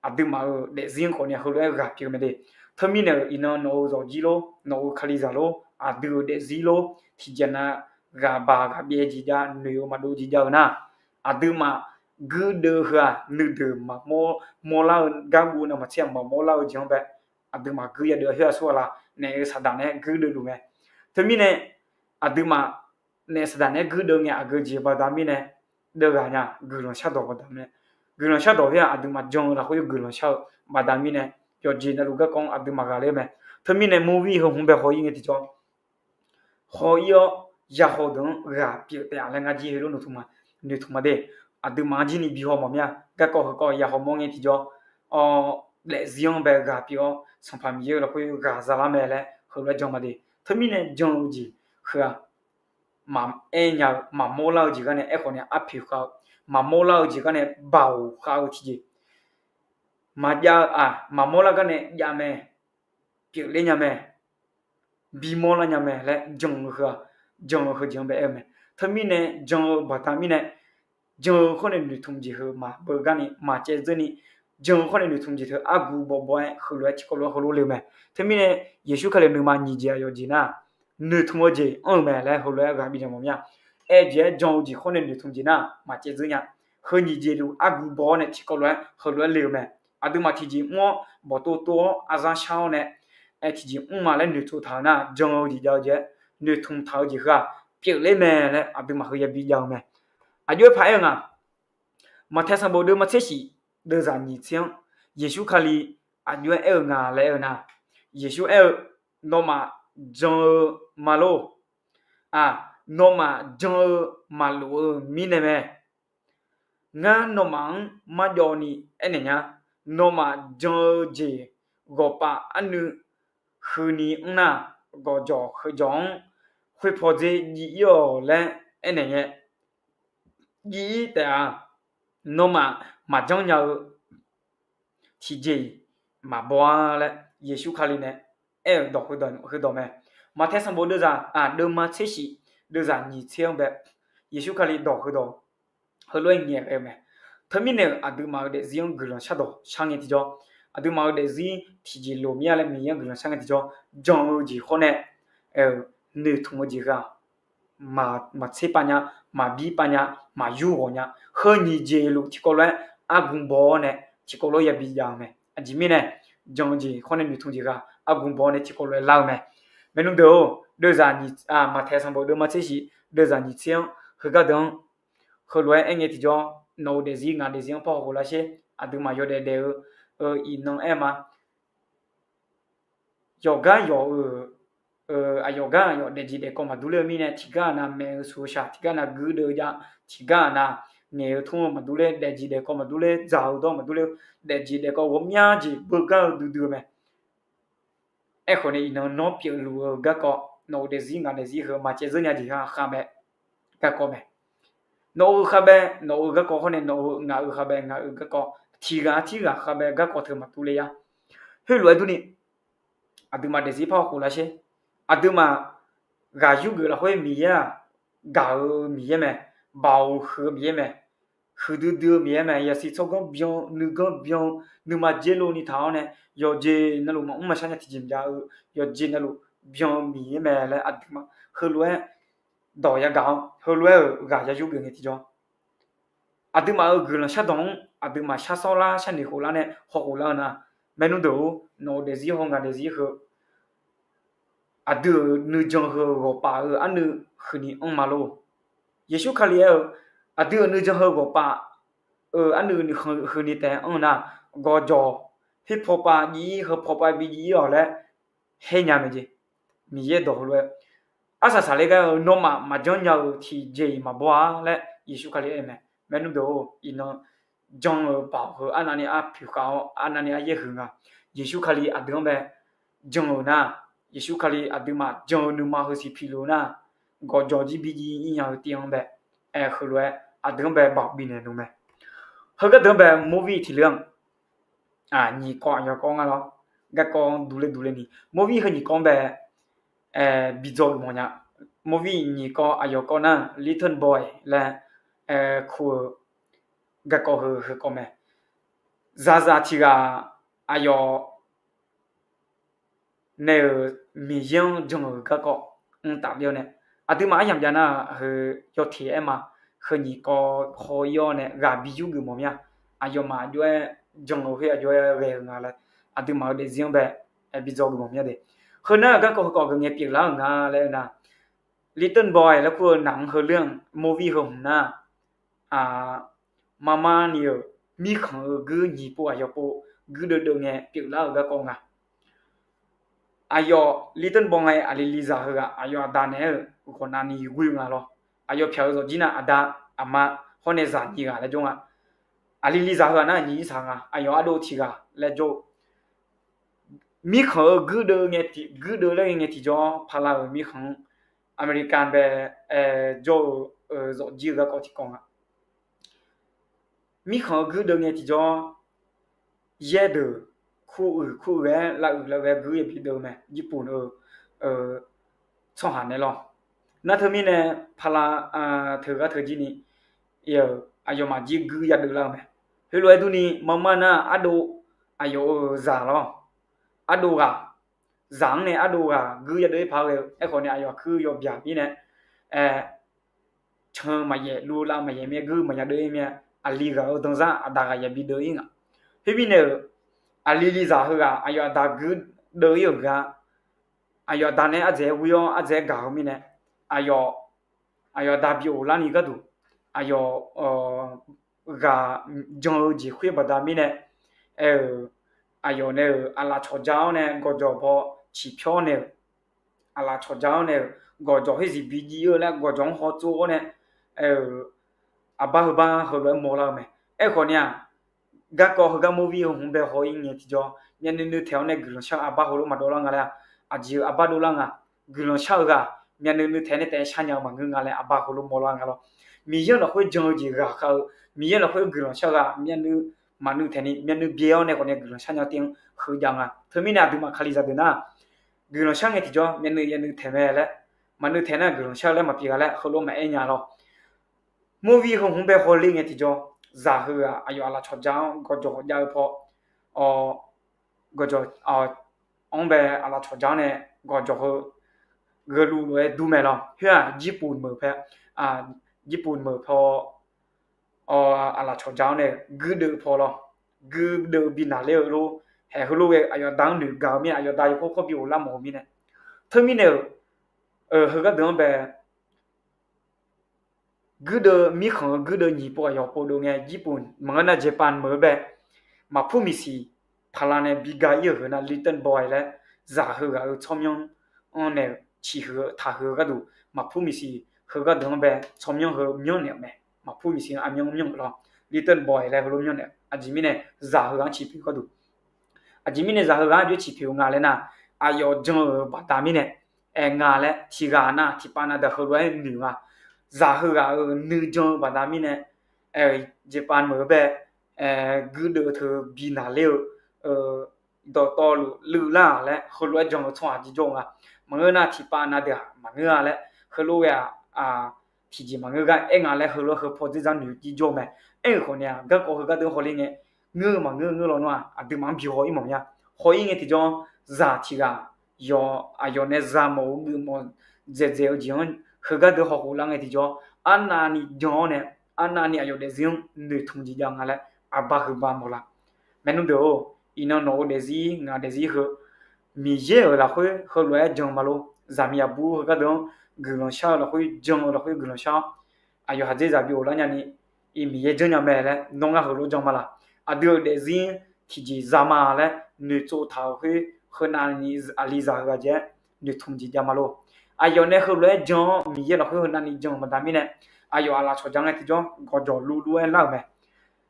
aqduimaf-euq daefzir-anr khawf ni heulof-aer ghaq pyeuf-eu mae de. Teumirnae-euq iqnan nawq-euq zawqjir lor, nawq-euq kalizaq lor, aqdui-euq daefzir lor, tiqjeq nav ghaq baq ghaq byaev jeq jav, noeq-eu maqdov jeq jav-eu nar, aqduimaf guirdeuv heu-aq nuideuq maqmawr, mawrlar-eu garguv navmaqtser-aq maqmawr lar-eu jeq-anr bae, aqduimaf guir yadeuv-a khoer aqsur ghaq la naeq-eu saqdaq naeq-aer guirdeuv luf mae. Teumirnae aqduimaf naeq saqdaq naeq-aer guirdeuv ngae aqgeu jeq baqda mirnae, deuvghaq nya guiqlanq shardawq baqda mirnae, guiqlanq shardawq khoer-aq aqduimaf jan-eu lafkhoer guiqlanq shar-eu baqda mirnae, yawqjeq navluf garkawv-anr aqduimaf ghaqler-eu mae. Teumirnae movie heu hmq bae haw-ir ngae tiqjawr, haw-ir-awr yahaw deuq-anr ghaq pyeuf taef-a laer ngar jir heulof noeqtmq ma, noeqtmq ma de. Aqduimaf-anr jir ni bi haw mawf mir-a. Garkawv heukawv yahaw mawr ngae tiqjawr, daefzir-anr bae ghaq pyeuf-awr Sanqpaq Miqyaer-eu lafkhoer ghaq zalar mae laer heulof-aer jan ma de. Teumirnae jan-eu jeq heu-aq, maqaer nya-eu maqmawr lar-eu jeq gar nae aerkhawf nae arpoeq khav-eu, maqmawr lar-eu jeq gar nae baoq khav-eu tiqjeq, maqjav-eu-aq maqmawr lar gar nae jav mae, pyeufler nya mae, bimawr lar nya mae laer jan-eu heu-aq, jan-eu heujeq-anr bae aer-eu mae. Teumirnae jan-eu baqda mirnae, jan-eu khawr nae noeqtmq jeq heu maqbeu garni maqcaev dzeur ni, jan-eu khawr nae noeqtmq jeq teu argu bawbaw-aer heulof-aer tiqkawv lof-aer heulof le-eu mae. Teumirnae Yeqsur Kali nuima nyiq jeq aqyawf jeq nar, noeqtmq-eu jeq anr-eu mae laer heulof-aer ghaq bifnaeq mawf mir-a. Aer jeq-aer jan-eu jeq khawr nae noeqtmq jeq nar maqcaev dzeur nya. Heu nyiq jeq luf argu baw-awr nae tiqkawv lof-aer heulof-aer le-eu mae. Aqduimaf tiqjeq mr-awr bawqtov tov-awr arzar shar-awr nae, aer tiqjeq mr ma laer noeqtmq taq-eu nar, jan-eu jeq jav-eu jeq-aer noeqtmq taq-eu jeq heu-aq pyeufler mae laer aqduimaf heu yabi jav-eu mae. Aqjox-aer paq-aer-eu nga, Maqtae sanqbof deuvma tser shif deuvzaq nyiq tser-anr, Yeqsur Kali aqjox-aer aer-eu nga laer aer-eu nar, Yeqsur aer-eu, nawmaf jan-eu ma lor. Aq, nawmaf jan-eu maqlof-eu mirnae mae. Ngar nawmaf-anr marjawv ni aernaeq nya. Nawmaf jan-eu jeq ghawqpav arnuiv huini mr nar, gawqjawq heujawq-anr khoerpaw dzer jiv-ir-awq laer aernaeq ngae, jiv-ir taef-a. Nawmaf maqjanr nya-eu tiqjeq-iq maqbaw-a laer Yeqsur Kali nae aer-euq dawq heudawq mae. Maqtae sanqbof deuvzaq, aq, deuvma tser shif deuvzaq nyiq tser-anr bae Yeqsur Kali dawq heudawq heulof-aer ngaeq-eu mae. Teumirnae-euq aqduimaf-euq daefzir-anr guiqlanq shardawq shar ngae tiqjawr, aqduimaf-euq daefzir tiqjeq loq mir-a laer Miqyaer-anr guiqlanq shar ngae tiqjawr, jan-eu jeq khawr nae noeqtmq-eu jeq heu-aq, maqtser pav nya, maqbir pav nya, maqyur ghawq nya. Heu nyiq jeq luf tiqkawv lof-aer argu baw-awr nae tiqkawv lof-aer yabi jav-eu mae. Aqjeq mirnae jan-eu jeq khawr nae noeqtmq jeq heu-aq argu baw-awr nae tiqkawv lof-aer lar-eu mae. Maernmr deuq-or, deuvzaq nyiq, Maqtae sanqbof deuvma tser shif deuvzaq nyiq tser-anr heugar deuq-anr heulof-aer aer ngae tiqjawr, nawq-euq daefzir ngaq daefzir-anr par haw khof lar sher. Aqduimaf yawdaef daef-eu iqnan aer ma. Yawqgar yawq-euq aqyawf gar aqyawf daefjeq daefkawv maqdur ler-eu mirnae, tiqgar aqnav maeq-eu shaq-eu shaq, tiqgar aqnav guirdeuv jav, tiqgar aqnav ngaeq-eu tmr-eu maqdur ler, daefjeq daefkawv maqdur ler, dzaq-eu dawr maqdur ler, daefjeq daefkawv ghawqmya jeq beugar-eu duidui-eu mae. Aerkhawf nae iqnan nawr pyeufluf-eu garkawv, nawq-euq daefzir ngaq daefzir heu maqcaev zeur nya jeq ha khavbae garkawv mae. Nawq-euq khavbae nawq-euq garkawv hawr nae nawq-euq ngaq-euq khavbae ngaq-euq garkawv, tiqghaq tirghaq khavbae garkawv teu maqdur ler-a. Khoerlof-aer durni, aqduimaf daefzir par-awr khof lar sher. Aqduimaf ghaq yurgeuf lafkhoer Miqyaer-aq, gaq-eu Miqyaer mae, baoq huiq-eu Miqyaer mae, huiqdui dui-eu Miqyaer mae. Yasiq tsawrganr byan, nuiganr byan, nuima dzer lov ni taq-awr nae, yawqjeq navluf maqmr maqshar nya tiqjeq maqjav-eu, yawqjeq navluf byan-eu Miqyaer mae laer aqduimaf heulof-aer dawq yagaq-awr, heulof-aer-euq ghaq ya yurgeuf ngae tiqjawr, aqduimaf-euq guiqlanq shardawq-anr aqduimaf shar sawr lar, sharnoeq khof lar nae hawkhof lar-eu nar, maernmr deuq-or, nawq-euq daefzir hawr ngaq daefzir heu aqdui-euq nuijan heu ghawqpaf-euq arnuiv huiqni anr ma lor. Yeqsur Kali aer-eu, aqdui-euq nuijan heu ghawqpaf-euq arnuiv huiqni taef-aer anr nar, gawqjawq, her pawpav jiv-ir heu pawpav bi jiv-ir-awq laer her nya mae jeq. Miqyaer dawq heulof-aer, arsaq saqler gar-eu nawmaf maqjanr nya-euq tiqjeq-iq maqbaw-a laer Yeqsur Kali aer-eu mae. Maernmr deuq-or, iqnan jan-euq baoq heu arnavni arpoeq khav-awr arnavni aryaer huiq nga. Yeqsur Kali aqdui-anr bae jan-euq nar, Yeqsur Kali aqduimaf jan-eu nuima heu siq piluf nar, gawqjawq jir bi jiv-ir nya-eu tiv-anr bae, aer heulof-aer aqdui-anr bae baoq bifnaeq luf mae. Heugar deuq-anr bae movie tiq ler-anr nyiq kawv aqyawf kawv nga lawr. Garkawv-anr durler durler ni movie heu nyiq kawv-anr bae bi dzaw geufmawf nya. Movie nyiq kawv aqyawf kawv nar Little Boy laer kur-eu garkawv heu heu kawv mae. Zaqzaq tiq ghaq aqyawf nae-euq Miqyaer-anr jan-euq garkawv-anr tafler-awr nae, aqduimaf aryamq jav nar heu yawteq aer ma. Heu nyiq kawv haw-ir-awr nae ghaq bi yurgeuf mawf mir-a. Aqyawfmaf aqjox-aer jan-euq khoer aqjox-aer ghae-eu nga laer aqduimaf-euq daefzir-anr bae bi dzaw geuf mawf mir-a de. Heu nar-euq garkawv heu kawv geuf ngae pyeuflar-euq nga laer-eu nar, Little Boy laer kur-eu naq-anr heu ler-anr movie heu hmq nar, marmar ni-euq mirkhanq-eu guir nyiq pov aqyawf pov guirdeuv deuv ngae pyeuflar-euq garkawv nga. Aqyawf Little Boy ngae aqli lizaq heughaq aqyawf aqda naeq-aer-euq ghawqnav ni ghoe-eu nga lawr. Aqyawf pyaq-eu zawqjir nar aqda, aqma hawr nae zaq nyiq ghaq laer jawr nga. Aqli lizaq heughaq nar nyiq-ir saq nga. Aqyawf ardov tiq ghaq laer jawr-eu mirkhanq-eu guirdeuv ngae, guirdeuv laer ngae tiqjawr pala-euq mirkhanq-anr America bae jawr-eu zawqjir-eu garkawv tiqkawv nga. Mirkhanq-eu guirdeuv ngae tiqjawr yaer deuq kur uiq kur uiq-aer lavuiq lavuiq-aer guir yabi deuv-eu mae. Jirpuf-eu tsawrhaq naeq lawr. Nar teumirnae pala teugar teujir ni aqyawfmaf jir guir yadeuv lar-eu mae. Heulof-aer durni marmar nar ardov aqyawf-euq zaq lawr, ardov ghaq, zaq-anr nae ardov ghaq guir yadeuv-ir paq-aer ghae-eu aerkhawf nae aqyawf aqkuir yawbyaq mirnae, aer, can maqyaef luvlav maqyaef mir-aer guir maqya deuv-ir mir-aer aqli ghaq-eu danzar aqda ghaq yabi deuv-ir nga. Khoermirnae-euq aqli lizaq heughaq aqyawf aqda guirdeuv-ir-euq gar aqyawf aqda nae ardzaeq-aer ghoe-awr ardzaeq-aer gaq-eu mirnae, aqyawf aqyawf aqda bi of larni gharduq aqyawf ghaq jan-eu jeq khoer baqda mirnae, aer-euq aqyawf nae-euq aqlaf cawqja-awr nae gawqjawq baw ciqpyawr nae-euq aqlaf cawqja-awr nae-euq gawqjawq khoer zif bi jiv-eu laer gawqjawq-anr hawtsov-awr nae, aer-euq aqbar heubar heulof-aer mawrlar-eu mae. Aerkhawf ni-aq, garkawv heugar movie heu hmq bae haw-ir ngae tiqjawr myavnuiv nuiv taeq-awr nae guiqlanq shar-eu aqbar heulof maqdov lar nga laer-aq, aqjeq-euq aqbar dovlar nga. Guiqlanq shar-eu ghaq myavnuiv nuiv taeq nae taef-aer sharnya-eu maqngeur nga laer aqbar heulof mawrlar nga lawr. Miqyaer-anr lafkhoer jan-eu jeq ghaqkhav-eu, Miqyaer lafkhoer guiqlanq shar-eu ghaq myavnuiv maqnuiv taeq ni myavnuiv byaer-awr nae khawf nae guiqlanq sharnya-eu tiv-anr heujav nga. Teumirnae aqduimaf kalizaq deuq nar, guiqlanq shar ngae tiqjawr myavnuiv yavnuiv taeq mae laer, maqnuiv taeq nar guiqlanq shar-eu laer maqpyeuf gha laer heulof maqaer nya lawr. Movie heu hmq bae hawler ngae tiqjawr, zaq heughaq aqyawf aqlaf cawqja-anr gawqjawq jav-eu paw, gawqjawq-anr bae aqlaf cawqja-anr nae gawqjawq heu gheuluv lof-aer dur mae lawr. Khoer-aq jirpuf meuq pae, jirpuf meuq paw aqlaf cawqja-anr nae guirdeuv paw lawr. Guirdeuv bi naqler-eu lor. Haeq heulof ghae aqyawf aqda-anr noeq gaq-eu mirnae aqyawf aqda yawkawr kawr bi of lar mawf-eu mirnae. Teumirnae-euq heugar deuq-anr bae guirdeuv mirkhanq-eu guirdeuv nyiq pov aqyawf pov dov ngae jirpuf maqngeur nar Japan meuq-eu bae maqpur miqsiq paqla nae bi ga-ir-euq heu nar Little Boy laer zaq heughaq-eu tsawrmyanr anr naeq-euq ciqhuiq-eu taqhuiq-eu gharduq maqpur miqsiq heugar deuq-anr bae tsawrmyanr heu myanrnaeq-euq mae. Maqpur miqsiq armyanr myanr-euq lawr, little boy laer heulof myanrnaeq-euq. Aqjeq mirnae zaq heughaq-anr ciqpoeq gharduq Aqjeq mirnae zaq heughaq-anr aqjox-aer ciqpoeq-eu nga laer nar, aqyawf jan-euq baqda mirnae aer nga laer tiqghaq nar tiqpav nav deuq heulof-aer noeq nga. Zaq heughaq-euq nuijan-eu baqda mirnae, aer-eu jeqpav meuq-eu bae, guirdeuv teu bi naqler-eu dawqtawvluf luiv lar-aq laer heulof-aer jan-eu tsawrhaq jirjawr-eu nga. Maqngeur nar tiqpav nav deuq-aq maqngeur-a laer heulof ghae-aq, tiqjeq maqngeur gar aer nga laer heulof-aer heu paw dzerdzaq noeq jirjawr-eu mae. Aer-euq khawf ni-aq garkawv heugar deuq hawler ngae, ngeur-eu maqngeur ngeur lawnmr-aq aqduimaf-anr bi haw-ir mawf mya. Haw-ir ngae tiqjawr, zaq tiqghaq yawq aqyawf nae zaq mawf-eu geufmawf dzaeqdzaeq-eu jeq-anr heugar deuq hawkhof lar ngae tiqjawr, arnavni jan-awr nae arnavni aqyawf daefzir-anr noeqtmq jeq jav nga laer aqba huiqba mawf la. Maernmr deuq-or, iqnan nawq-eu daefzir ngaq daefzir heu Miqyaer-euq lafkhoer heulof-aer jan ma lor. Zaqmiq aqbur heugar deuq-anr guiqlanq shar-eu lafkhoer jan-eu lafkhoer guiqlanq shar-awr, aqyawf haqdzer zaqbi ghoflar nyani, iq Miqyaer janrnya mae laer nawr ngar heulof jan ma laq. Aqdui-euq daefzir tiqjeq za ma laer noeqtsov taq-euq khoer, heunavni aqli zaq heughaq jaev-aer noeqtmq jeq jav ma lor. Aqyawf nae heulof-aer jan-awr Miqyaer lafkhoer heunavni jan-euq baqda mirnae, aqyawf aqlaf cawqja ngae tiqjawr gawqjawq luvluv-aer lar-euq mae.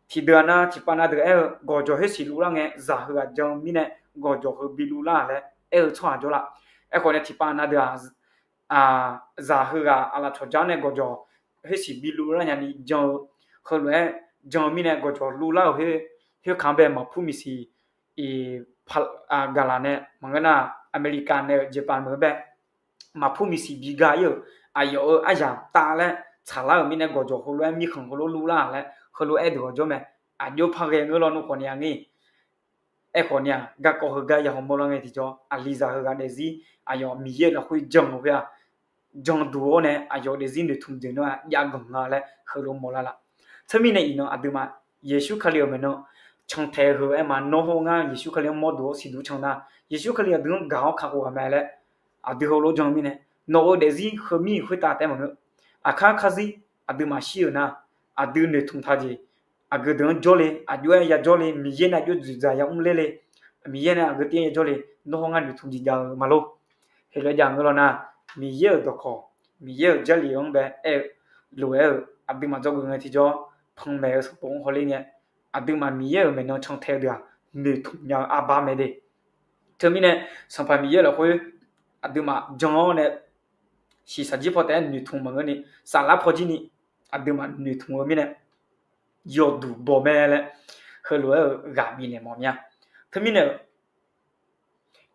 Tiqdeuq-aq nar tiqpav nav deuq aer-eu gawqjawq khoersiq luvlar ngae zaq heughaq jan-eu mirnae gawqjawq heu bi luvlar laer aer-eu tsawrhaq jawr la. Aerkhawf nae tiqpav nav deuq-aq, zaq heughaq aqlaf cawqja nae gawqjawq khoersiq bi luvlar nyani jan-eu, heulof-aer jan-eu mirnae gawqjawq luvlar-euq khoer, khoerkaq-anr bae maqpur miqsiq gaqlaq nae maqngeur nar, America nae-euq jeqpav meuq-eu bae maqpur miqsiq bi ga-ir-euq, aqyawf-euq aryamq tav laer tsaqlar-euq mirnae gawqjawq heulof-aer mirkhanq heulof luvlar laer heulof-aer deuq-awq jawr mae. Aqjox par ghae ngeur lawnmr khawf ni-a ngir. Aerkhawf ni-aq garkawv heugar ya hawmawr lar ngae tiqjawr, aqli zaq heughaq daefzir aqyawf Miqyaer lafkhoer jan-eu khoer-aq, janduq-awr nae aqyawf daefzir noeqtmq deuq nar-aq jav ganq nga laer heulof mawf lar laf. Teumirnae iqnan aqduimaf Yeqsur Kali-euq maeqnan cantae heu-aer ma nawr hawr ngar Yeqsur Kali-anr mawrduq-awr siqduq can nar, Yeqsur Kali aqdui-anr gaq-awr kakhof ghaq mae laer aqdui heulof jan-eu mirnae, nawq-eu daefzir heumir khoertav taef maqngeur. Aqkar karzir aqduimaf shir-euq nar, aqdui noeqtmq taq jeq aqgeu deuq-anr jawrle, aqjox-aer yajawrle, Miqyaer nae aqjox dzoeqdzaq yamr ler le, Miqyaer nae aqgeu tir-aer yajawrle, nawr hawr ngar noeqtmq jeq jav-eu ma lor. Heulof-aer jav ngeur law nar, Miqyaer-euq dawqkawq, Miqyaer-euq Jarlif-anr bae aer-eu lof-aer-euq aqduimaf dzawgeuf ngae tiqjawr, panmaeq-eu sanqbof-anr hawler ngae, aqduimaf Miqyaer-euq maeqnan cantae-eu deuq-aq noeqtmq nya-eu arbar mae de. Teumirnae Sanqpaq Miqyaer lafkhoer aqduimaf jan-awr nae shiqshaq jir paw taef-aer noeqtmq maqngeurni, saflar paw jir ni aqduimaf noeqtmq-eu mirnae yawduq baw mae laer heulof-aer-euq ghaq bifnaeq mawf mya. Teumirnae-euq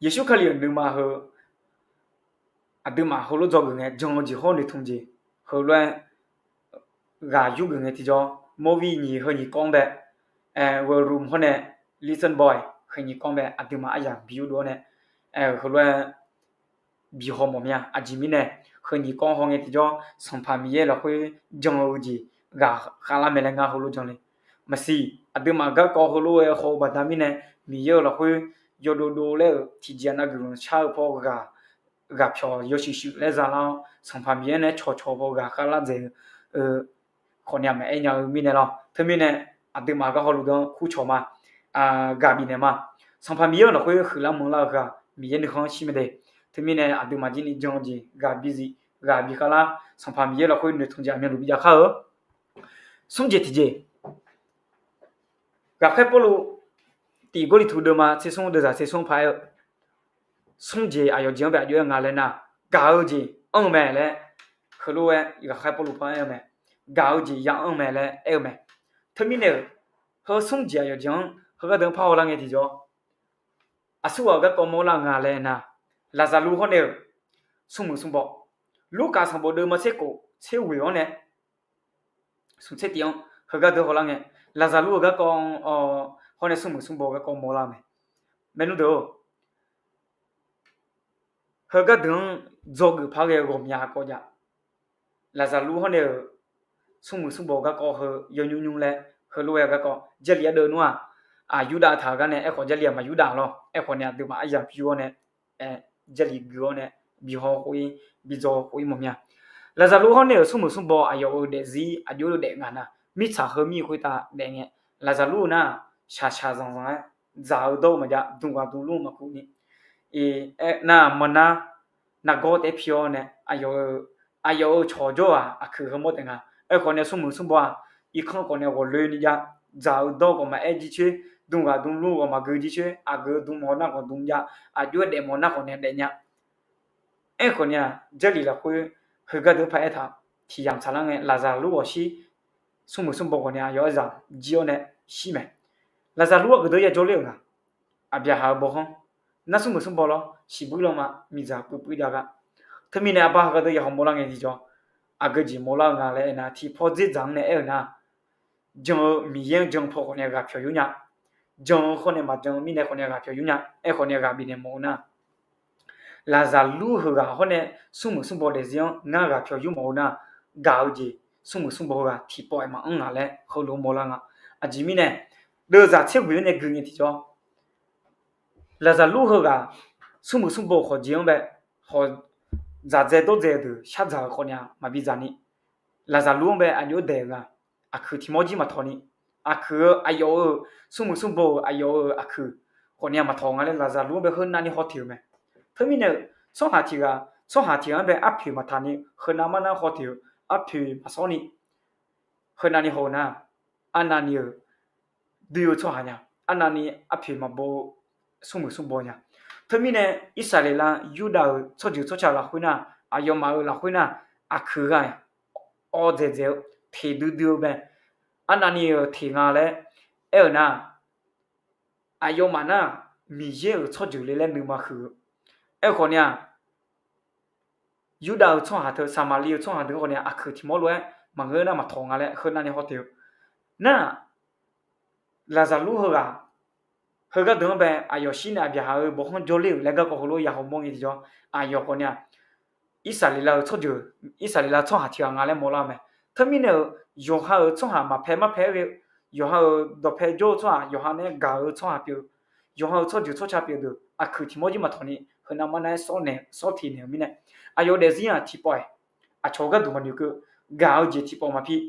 Yeqsur Kali-euq nuima heu aqduimaf heulof dzawgeuf ngae jan-eu jeq hawr noeqtmq jeq heulof-aer ghaq yurgeuf ngae tiqjawr, movie nyiq heu nyiq kawv-anr bae, The Room hawr nae Little Boy heu nyiq kawv-anr bae aqduimaf aryamq bi yurdov-awr nae, heulof-aer bi haw mawf mya. Aqjeq mirnae heu nyiq kawv haw ngae tiqjawr Sanqpaq Miqyaer lafkhoer jan-eu jeq ghaq khavlar mae laer ngar heulof jan le. Maqsiq, aqduimaf garkawv heulof-aer haw-eu baqda mirnae, Miqyaer-euq lafkhoer yawdov dov laer-euq tiqjeq-a nav guiqlanq shar-eu paw ghaq ghaq pyawq yawshuif shuif laer zalar-awr, Sanqpaq Miqyaer nae cawqcawq paw ghaq khavlar dzaeq-eu khawf ni aqmaqaer nya-eu mirnae lawr. Teumirnae aqduimaf gar hawluf deuq-anr kurcawq ma, ghaq bifnaeq ma. Sanqpaq Miqyaer-euq lafkhoer huiqlar manqlar-eu heu-aq Miqyaer nuikhanr shir mae de. Teumirnae aqduimaf jir ni jan-eu jeq ghaq bizif ghaq bi khavlar, Sanqpaq Miqyaer lafkhoer noeqtmq jeq aqmyanluf bi jav kar-eu. Smr jeq tiqjeq, ghaqkhaer Pawrluv tiq Gawrliqtu deuvma tser smr deuvzaq tser smr paq-aer-eu, smr jeq aqyawf jeq-anr bae aqjox aer nga laer nar, gaq-eu jeq anr-eu mae laer, heulof-aer ghaqkhaer Pawrluv par aer-eu mae. Gaq-eu jeq ya anr-eu mae laer aer-eu mae. Teumirnae-euq, heu smr jeq aqyawf jeq-anr heugar deuq-anr par hawlar ngae tiqjawr, aqsurghaq-euq garkawv mawrlar nga laer nar, Laqzaqlur hawr nae-euq smrmuiq smrbaw, Lurkaf sanqbof deuvma tser khof tser ghoeq-anr nae smq tser tif-anr heugar deuq hawlar ngae, Laqzaqlur-euq garkawv hawr nae smrmuiq smrbaw-eu garkawv mawrlar mae. Maernmr deuq-or, heugar deuq-anr dzawgeuf par ghae ghawqmya kawv jav. Laqzaqlur hawr nae-euq smrmuiq smrbaw garkawv heu yawnymr nymr laer heulof-aer garkawv Jarlif ardeuv nmr-aq, Yurdav taq-euq gar nae aerkhawf Jarlif-aq maq Yurdav lawr. Aerkhawf nae aqduimaf aryamq pyur-awr nae, Jarlif gui-awr nae bi haw khof-ir bi dzaw khof-ir mawf mya. Laqzaqlur hawr nae-euq smrmuiq smrbaw aqyawf-euq daefzir aqjox-eu daef ngaq nar, mirtsaq heumir khoertav daef ngae, Laqzaqlur-eu nar-aq shaqshaq zanqzanq-aer dzaq-eu dawr-eu maqjav, dmq ghaq dmq lmr-eu maqkuv ni, aernar-aq manrnar nargawr taef-aer pi-awr nae, aqyawf-euq cawqjawr-aq aqkuiq heumawr taef nga. Aerkhawf nae smrmuiq smrbaw-aq, irkanr khawf nae ghawqloeni jav, dzaq-eu dawr khawf maqaer jircoer, dmqghaq dmlmr khawf maqgeu jircoer, aqgeu dm mawf nar khawf dm jav, aqjox-aer daef mawf nar khawf nae daef nya. Aerkhawf nae-aq, Jarlif lafkhoer heugar deuq paq-aer taq tiq yamq tsaqlar ngae, Laqzaqlur ghawqshir smrmuiq smrbaw khawf nae aqyawf-aer zaq jir-awr nae shir mae. Laqzaqlur-aq geufdeuq yajawr ler-euq nga. Aqbyaqhaq-euq bawkhanr nar smrmuiq smrbaw lawr, shiqbuir lanma miqdzaq puiv puiv jav gar. Teumirnae arbar heugar deuq yahawq mawrlar ngae tiqjawr, aqgeu jeq mawrlar-eu nga laer aernar, tiqpaw dzerdzaq-anr nae aer-eu nar, jan-eu Miqyaer-anr jan paw khawf nae ghaq pyawq yur nya. Jan-eu khawf nae maqjan-eu mirnae khawf nae ghaq pyawq yur nya. Aerkhawf nae ghaq bifnaeq mawf-eu nar, Laqzaqlur heughaq hawr nae smrmuiq smrbaw daefzir-anr ngar ghaq pyawq yur mawf-eu nar, gaq-eu jeq smrmuiq smrbaw heughaq tiqpawf-aer maqanr ngaq laer heulof-aer mawrlar nga. Aqjeq mirnae, deuvzaq tser ghoeq-anr nae gui ngae tiqjawr, Laqzaqlur heughaq smrmuiq smrbaw khawf jeq-anr bae, hawq dzaqdzae dawrdzae-eu deuq shardzaq-eu khawf nae-aq maqbi dzaq ni, Laqzaqlur-anr bae aqjox-aer daeq-eu nga. Aqkuiq tiq mawr jir maqtawq ni, aqkuiq-eu aqyawf-euq smrmuiq smrbaw-euq aqyawf-euq aqkuiq khawf nae-aq maqtawq nga laer Laqzaqlur-anr bae heu navni haw teq-euq mae. Teumirnae-euq tsawrhaq tiq ghaq, tsawrhaq tiq ghaq-anr bae arpoeq maqtaq ni, heu navmar nar haw teq-euq arpoeq maqsawr ni, heu navni haw-eu nar, arnavni-euq doe-eu tsawrhaq nya, arnavni arpoeq maqbaw-eu smrmuiq smrbaw nya. Teumirnae Irsaqleqlav Yurdav-euq tsawrjeuq tsawrca lafkhoer nar, aqyawfmaf-euq lafkhoer nar, aqkuiq ghaq-iq awv dzaeqdzaeq-eu teq duidui-eu bae, arnavni-euq teq nga laer aer-eu nar, aqyawfmaf nar Miqyaer-euq tsawrjeuq le laer nuima huiq-eu. Aerkhawf nae-aq, Yurdav-euq tsawrhaq teu Saqmaqli-eu tsawrhaq deuq khawf nae aqkuiq tiq mawr lof-aer maqngeur nar maqtawq nga laer heu navni haw teq-eu. Nar, Laqzaqlur heughaq, heugar deuq-anr bae aqyawf shir nae aqbyaqhaq-euq bawkhanr jawrler-euq laer garkawv heulof-aer yahawq mawr ngae tiqjawr, aqyawf khawf nae-aq, Irsaqleqlav-eu tsawrjeuq, Irsaqleqlav tsawrhaq tiq ghaq nga laer mawrlar-eu mae. Teumirnae-euq yawqha-euq tsawrhaq maqpae marpae-aer ghae-eu, yawqha-euq dawqpae jawr-eu tsawrhaq, yawqha nae gaq-eu tsawrhaq pyeuf-eu, yawqha-euq tsawrjeuq tsawrca pyeuf-eu deuq aqkuiq tiq mawr jir maqtawq ni, heu navmar nar-aer sawr naeq sawr teq naeq-eu mirnae, aqyawf daefzir-aq tiqpawf-aer, aqcawq-eu gharduq maqnoeq keuv, gaq-eu jeq tiqpawf maqpir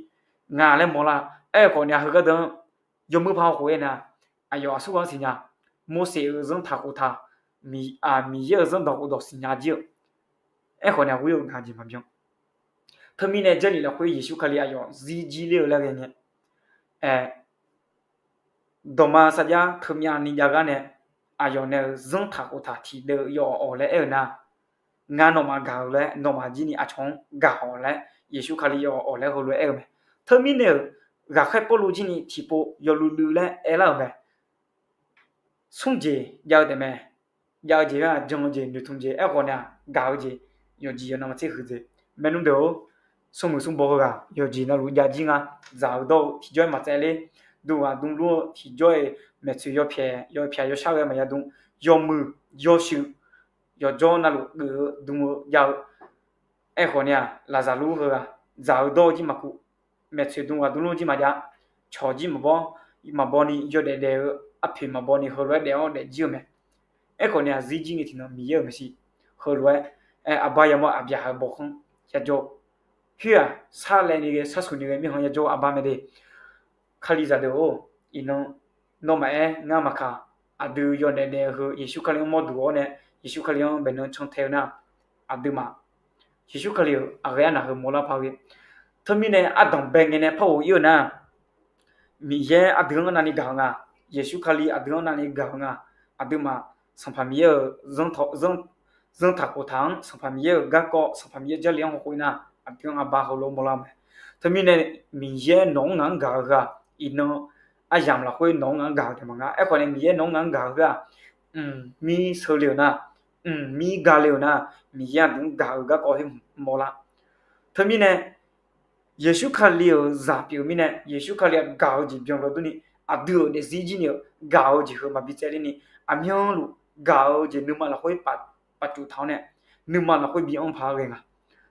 nga laer mawrlar. Aerkhawf nae heugar deuq-anr yawmuiq paq hawkhof-aer nar, aqyawf aqsurghaq-anr siqnya, Morseq-euq zanrtaq khoftaq, Miqyaer-euq zanrdawq khof dawq siqnya jir-eu. Aerkhawf nae ghoer-eu gaq jeq maqbyan. Teumirnae Jarlif lafkhoer Yeqsur Kali aqyawf zirjir ler-eu laer ghae ngae, aer, dawqma sarjax teumyav ni jav gar nae, aqyawf nae-euq zanrtaq khoftaq tiqdeuv yawawq awq laer aer-eu nar, ngar nawmaf gaq-eu laer nawmaf jir ni aqcawq-anr gaq-awq laer Yeqsur Kali yawawq awq laer heulof-aer aer-eu mae. Teumirnae-euq ghaqkhaer Pawrluv jir ni tiqpov yawluiv luiv laer aerlar-euq mae. Smr jeq jav-eu taefmae. Jav-eu jeq-aq jan-eu jeq noeqtmq jeq aerkhawf nae-aq gaq-eu jeq yawqjeq yawqnan maqtser huiqdzaeq. Maernmr deuq-or, smrmuiq smrbaw heughaq yawqjeq navluf jav jir nga. Dzaq-eu dawr-eu tiqjawr-aer maqtsaev ler, dmghaq dmlmr-eu tiqjawr-aer maeqtsoeq yawpyaeq yawpyaeq yawshar ghae maqya dm, yawmuiq yawshuif yawqjawr navluf geuf-eu dm-eu jav-eu. Aerkhawf nae-aq Laqzaqlur heughaq dzaq-eu dawr-eu jir maqkuv, maeqtsoeq dmghaq dmlmr jir maqjav, cawq jir maqbaw, maqbaw ni yawdaef daef-eu arpoeq maqbaw ni heulof-aer daef-awr daef jir-eu mae. Aerkhawf nae-aq zirjir ngae tiqnan Miqyaer-euq maeqshi heulof-aer, aer, aqbar yamawr aqbyaqhaq-eu bawkhanr yajawr-eu, khoer-aq sharlaevni ghae sharsuq ni ghae mirkhanq yajawr-eu aqbar mae de. Kalizaq deuq-or, iqnan nawmaf-aer ngar maqkaq, aqdui yawdaef daef-eu heu Yeqsur Kali-anr mawrduq-awr nae, Yeqsur Kali-anr baeqnan cantae-eu nar, aqduimaf Yeqsur Kali-euq aqghae arnaq heu mawrlar paq ghae. Teumirnae ardanq bae ngae nae par ghof-ir-eu nar, Miqyaer aqdui-anr navni gaq-eu nga. Yeqsur Kali aqdui-anr navni gaq-eu nga. Aqduimaf Sanqpaq Miqyaer-euq zanr, zanrtaq khoftaq-anr, Sanqpaq Miqyaer-euq garkawv, Sanqpaq Miqyaer Jarlif-anr hawkhof-ir nar, aqdui-anr aqbar heulof mawrlar-eu mae. Teumirnae Miqyaer nawq-anr ngaq-anr gaq-eu heu-aq, iqnan aryamq lafkhoer nawq-anr ngaq-anr gaq-eu taef maqnga. Aerkhawf nae Miqyaer nawq-anr ngaq-anr gaq-eu heu-aq, mq, mir seule-euq nar, mq, mir gale-euq nar, Miqyaer aqdui-anr gaq-eu garkawv khoer mawrlar. Teumirnae Yeqsur Kali-euq zaq pyeuf-eu mirnae, Yeqsur Kali-aq gaq-eu jeq byanluf durni, aqdui-euq daefzir jir ni-eu gaq-eu jeq heu maqbi tsaevler ni, aqmyanluf gaq-eu jeq nuima lafkhoer paf, pafcuf taq-awr nae, nuima lafkhoer bi anr paq-aer ghae nga.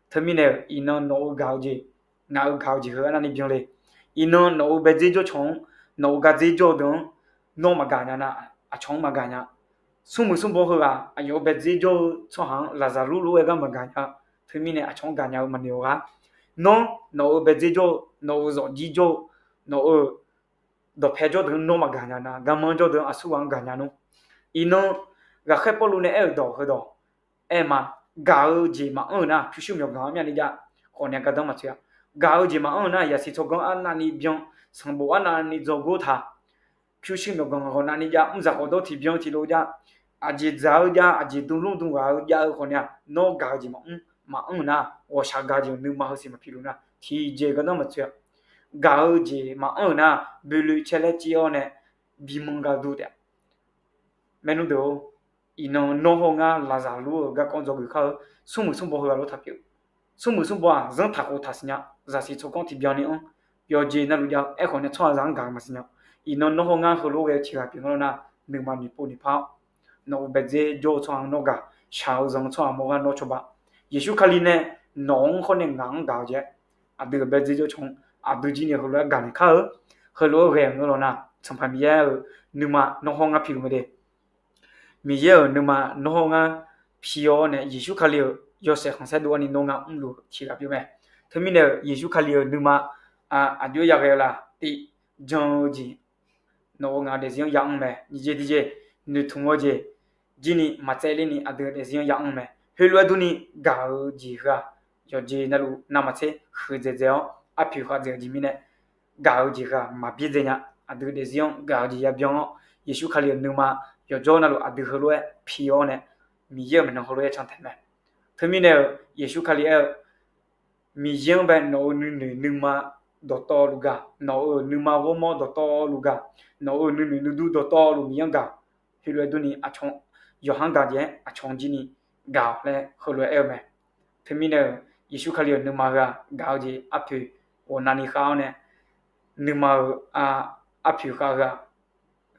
Teumirnae-euq iqnan nawq-eu gaq-eu jeq, ngaq-euq gaq-eu jeq heu arnavni byanle. Iqnan nawq-euq baedzer jawr cawq-anr, nawq-euq gardzer jawr-eu deuq-anr, nawr maqgaq nya nar, aqcawq-anr maqgaq nya. Smrmuiq smrbaw heughaq aqyawf-euq baedzer jawr-eu tsawrhaq-anr Laqzaqlur lof-aer gar maqgaq nya. Teumirnae aqcawq-anr gaqnya-eu maqnoeq-awq ghaq. Nawr nawq-euq baedzer jawr-eu, nawq-euq zawqjir jawr-eu, nawq-euq dawqpae jawr deuq-anr nawr maqgaq nya nar, garmanr jawr deuq-anr aqsurghaq-anr gaqnya nmr. Iqnan ghaqkhaer Pawrluv nae aer-euq dawq heudawq aer ma. gaq-eu jeq maqanr-euq nar, pyurshuir myawqganq-anr myavni jav khawf nae gardanr maqtsoeq-a. Gaq-eu jeq maqanr-euq nar, yaqsiq tsawrganr arnavni byan, sanqbof arnavni dzawgor taq, pyurshuir myawqganq ghawqnavni jav, mrzaq khawf dawr tiqbyan tiqlof jav, aqjeq dzaq-eu jav, aqjeq dm lmr dm ghaq-eu jav-eu khawf nae-aq, nawr gaq-eu jeq maqanr, maqanr-euq nar, ghawqshaq gaq jeq-euq nuima heusiq maqpi luf nar, tiqjeq gardanr maqtsoeq-a. Gaq-eu jeq maqanr-euq nar, boeloe caer laer cir-awr nae bimanr gar dur taef-a. Maernmr deuq-or, iqnan nawr hawr ngar lafzaq lur-euq garkawv dzawgeuf kar-eu, smrmuiq smrbaw heughaq lof taq pyeuf. Smrmuiq smrbaw-aq zanr taqkhof taq siqnya, zaqsiq tsawrganr tiqbyan ni-anr yawqjeq navluf jav-eu aerkhawf nae tsawrhaqzaq-anr gaq-eu maqsiq nya. Iqnan nawr hawr ngar heulof ghae-eu tiq ghaq pyeuf nga lawr nar, nuima noeqpov noeqpar-awr, nawq-euq baedzer jawr-eu tsawrhaq-anr nawr gaq, shaq-eu zanq-eu tsawrhaq mawr gar nawr cawba. Yeqsur Kali nae nawq-anr hawr nae ngaq-anr gaq-awq jae-aer, aqdui-euq baedzer jawr caw-anr aqdui jir ni heulof-aer gaqnaeq kar-eu, heulof-aer ghae-euq nga lawr nar, Sanqpaq Miqyaer-euq nuima nawr hawr ngar piluf mae de. Miqyaer-euq nuima nawr hawr ngar pi-awr nae, Yeqsur Kali-euq yawshaef khanqsaer dov-awr ni nawr ngar mrluf-eu tiq ghaq pyeuf mae. Teumirnae-euq Yeqsur Kali-euq nuima aqjox-aer ya ghae-eu la? Tiq, jan-eu jeq nawq-euq ngaq-euq daefzir-anr ya mr mae. Nyiq jeq tiqjeq, noeqtmq-eu jeq jir ni maqtsaevler ni aqdui-euq daefzir-anr ya mr mae. Heulof-aer durni gaq-eu jeq heu-aq, yawqjeq navluf navmaqtser huiqdzaeq dzaeq-awr arpoeq khavdzaeq-eu jeq mirnae, gaq-eu jeq heu-aq maqbyaerdzae nya. Aqdui-euq daefzir-anr gaq-eu jeq yabyan-awr, Yeqsur Kali-euq nuima yawqjawr navluf aqdui heulof-aer pi-awr nae, Miqyaer-euq maeqnan heulof-aer can taeq mae. Teumirnae-euq Yeqsur Kali aer-eu, Miqyaer-anr bae nawq-euq nuinoeq nuima dawqtawvluf gaq, nawq-euq nuima ghawrmawr dawqtawvluf gaq, nawq-euq nuinoeq nuidur dawqtawvluf Miqyaer-anr gaq. Heulof-aer durni aqcawq yawqha-anr gaq jeq-aer aqcawq jir ni gaq-awq laer heulof-aer aer-eu mae. Teumirnae-euq Yeqsur Kali-euq nuima heu-aq, gaq-eu jeq arpoeq ghawqnavni khav-awr nae, nuima-euq arpoeq khav heu-aq,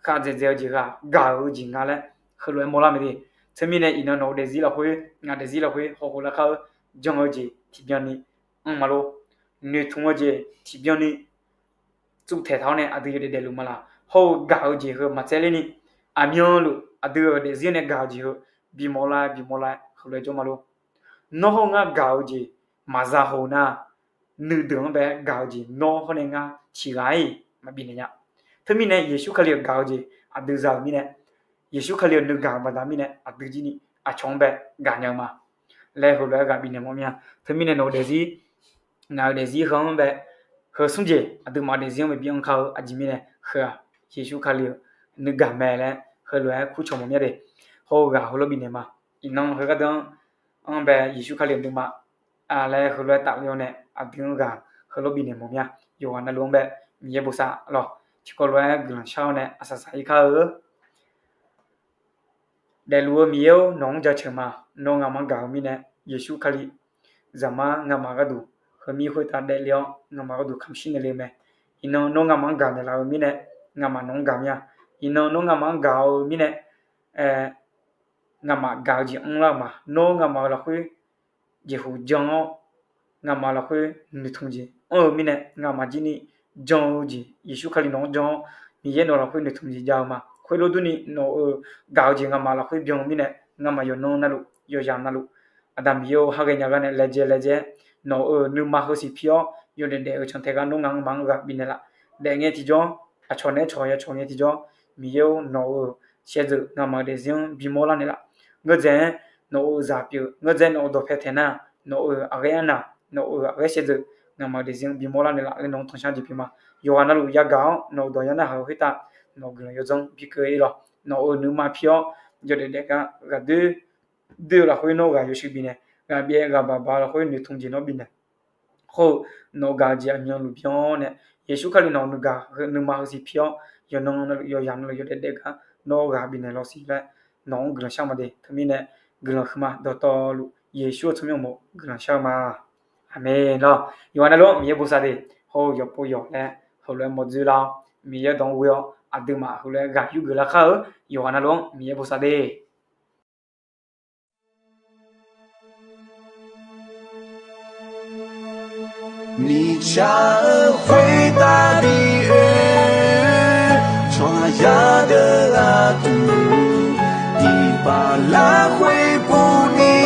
khavdzaeq dzaeq-eu jeq heu-aq gaq-eu jeq nga laer heulof-aer mawrlar mae de. Teumirnae iqnan nawq-eu daefzir lafkhoer ngaq daefzir lafkhoer hawkhof larkar-eu jan-eu jeq tiqbyan ni mr ma lor. Noeqtmq-eu jeq tiqbyan ni tsuvtaeq taq-awr nae aqdui yawdaef daefluf ma laq? Hawr-eu gaq-eu jeq heu maqtsaevler ni, aqmyanluf aqdui-euq daefzir nae gaq-eu jeq heu bimawr lar bimawr lar heulof-aer jawr ma lor. Nawr hawr ngar gaq-eu jeq maqza haw nar, nuideuq-anr bae gaq-eu jeq nawr hawr nae ngar tiq ghaq-iq maqbifnaeq nya. Teumirnae Yeqsur Kali-euq gaq-eu jeq aqdui za-euq mirnae, Yeqsur Kali-euq nuigaq-euq baqda mirnae aqdui jir ni aqcawq-anr bae gaqnya-eu ma laer heulof-aer ghaq bifnaeq mawf mir-a. Teumirnae nawq-eu daefzir, ngaq-euq daefzir heu-anr bae, heu smr jeq aqduimaf daefzir-anr bae bi anr kar-eu aqjeq mirnae heu-aq, Yeqsur Kali-euq nuigaq mae laer heulof-aer kurcawq mawf mir-a de. Hawr-eu ghaq heulof bifnaeq ma. Iqnan heu ghardanr-anr bae Yeqsur Kali-euq nuima laer heulof-aer tafler-awr nae aqdui-anr ghaq heulof bifnaeq mawf mir-a. Yawqghaq navluf-anr bae Miqyaer bosav lawq. Tiqkawv lof-aer guiqlanq shar-awr nae aqsaqsaq irkar-eu daefluf-eu Miqyaer-or, nawq-anr jaceuq ma. Nawr nga'maf-anr gaq-eu mirnae, Yeqsur Kali, Zaqmar nga'maf gharduq heumir khoertav daefle-awr nga'maf gharduq kamq shir naeq le-eu mae. Iqnan nawr nga'maf-anr gaq naeqlaf-eu mirnae, nga'maf nawq-anr gaq mir-a. Iqnan nawr nga'maf-anr gaq-eu mirnae, nga'maf gaq-eu jeq anrlar-eu ma. Nawr nga'maf-euq lafkhoer jeqhu jan-awr, nga'maf lafkhoer noeqtmq jeq anr-eu mirnae, nga'maf jir ni jan-eu jeq Yeqsur Kali nawq-anr jan-awr, Miqyaer nawq lafkhoer noeqtmq jeq jav-eu ma. Khoerlof durni nawq-euq gaq-eu jeq nga'maf lafkhoer byan-eu mirnae, nga'maf yawqnan navluf, yawqyaq navluf, Aqda Miqyaer-or, ha ghaenya gar nae laejae laejae-aer nawq-euq nuima heusiq pi-awr, yawdaef daef-eu cantae gar nawr nga'maf-anr ghaq bifnaeq laf. Daefngae tiqjawr, aqcawq naeq-aer cawq ya cawq ngae tiqjawr, Miqyaer-or, nawq-euq shaevdzeuf nga'maf-euq daefzir-anr bimawr lar naeqlaf. Ngeur dzaeq-aer nawq-euq zaq pyeuf, ngeur dzaeq nawq-euq dawqpae taeq nar, nawq-euq aqghaer arnaq, nawq-euq aqghaer shaevdzeuf nga'maf-euq daefzir-anr bimawr lar naeqlaf laer nawq-anr tanqshar jeq pyeuf ma. Yawqghaq navluf yagaq-awr nawq-euq dawq ya narhaq-eu khoertav nawq-euq guiqlanq yawdzanr bi keuv-ir lawq. Nawq-euq nuima pi-awr yawdaef daef gar ghaqdoer doer-eu lafkhoer nawr ghaq yawshuif bifnaeq, ghaq byaev ghaq baq baq lafkhoer noeqtmq jeq nawr bifnaeq. Hawr-eu nawq-euq gaq-eu jeq aqmyanluf byan-awr nae, Yeqsur Kali nawq-euq nuigaq nuima heusiq pi-awr, yawqnan navluf yawqyaq navluf yawdaef daef gar nawr ghaq bifnaeq lawr siq laer nawq-anr guiqlanq shar ma de. Teumirnae guiqlanq huiqma dawqtawvluf Yeqsur-euq tsawrmyanr uqmov guiqlanq shar-eu ma. Aqmeq lawr. Yawqghaq navluf-anr Miqyaer bosav de. Hawr-eu yawqpov yawq laer heulof-aer mawrdzoer lar-awr, Miqyaer dawq-anr ghoe-awr aqduimaf heulof-aer ghaq yur geuf lar kar-eu, yawqghaq navluf-anr Miqyaer bosav de. Miqtsaq-euq khoertav bi oe, tsawrhaqzaq deuq gharduq tiqpav lafkhoer bufni,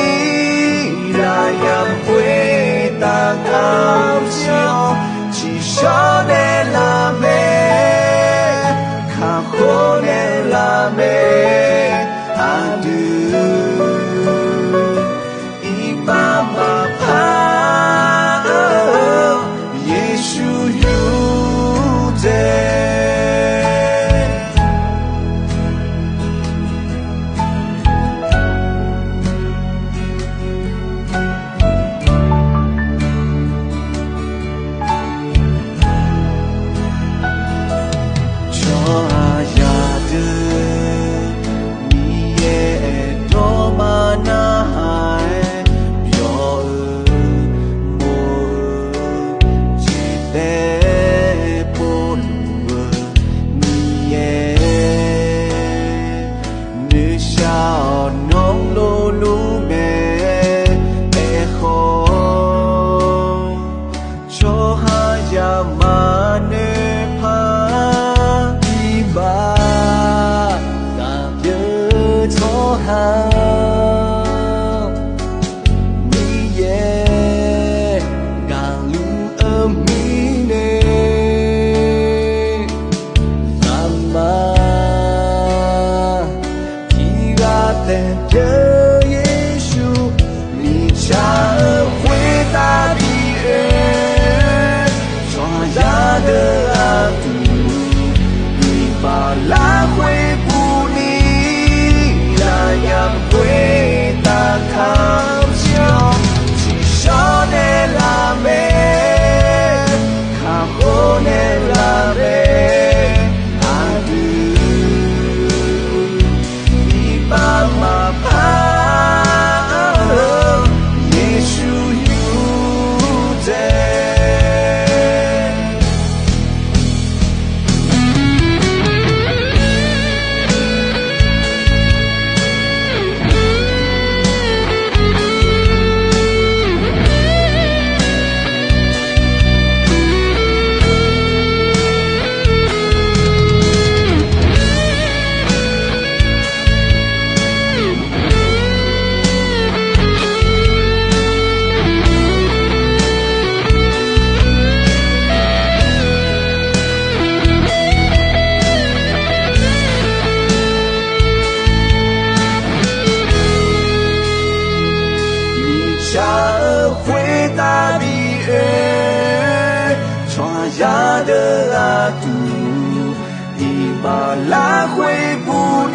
lafyaq khoertav kar-eu shir-awr, tsiqshawr naeqlaf mae, kakhof naeqlaf mae, aqdui Aqda bi oe-eu tsawrhaqzaq deuq gharduq, iqbax lafkhoer bur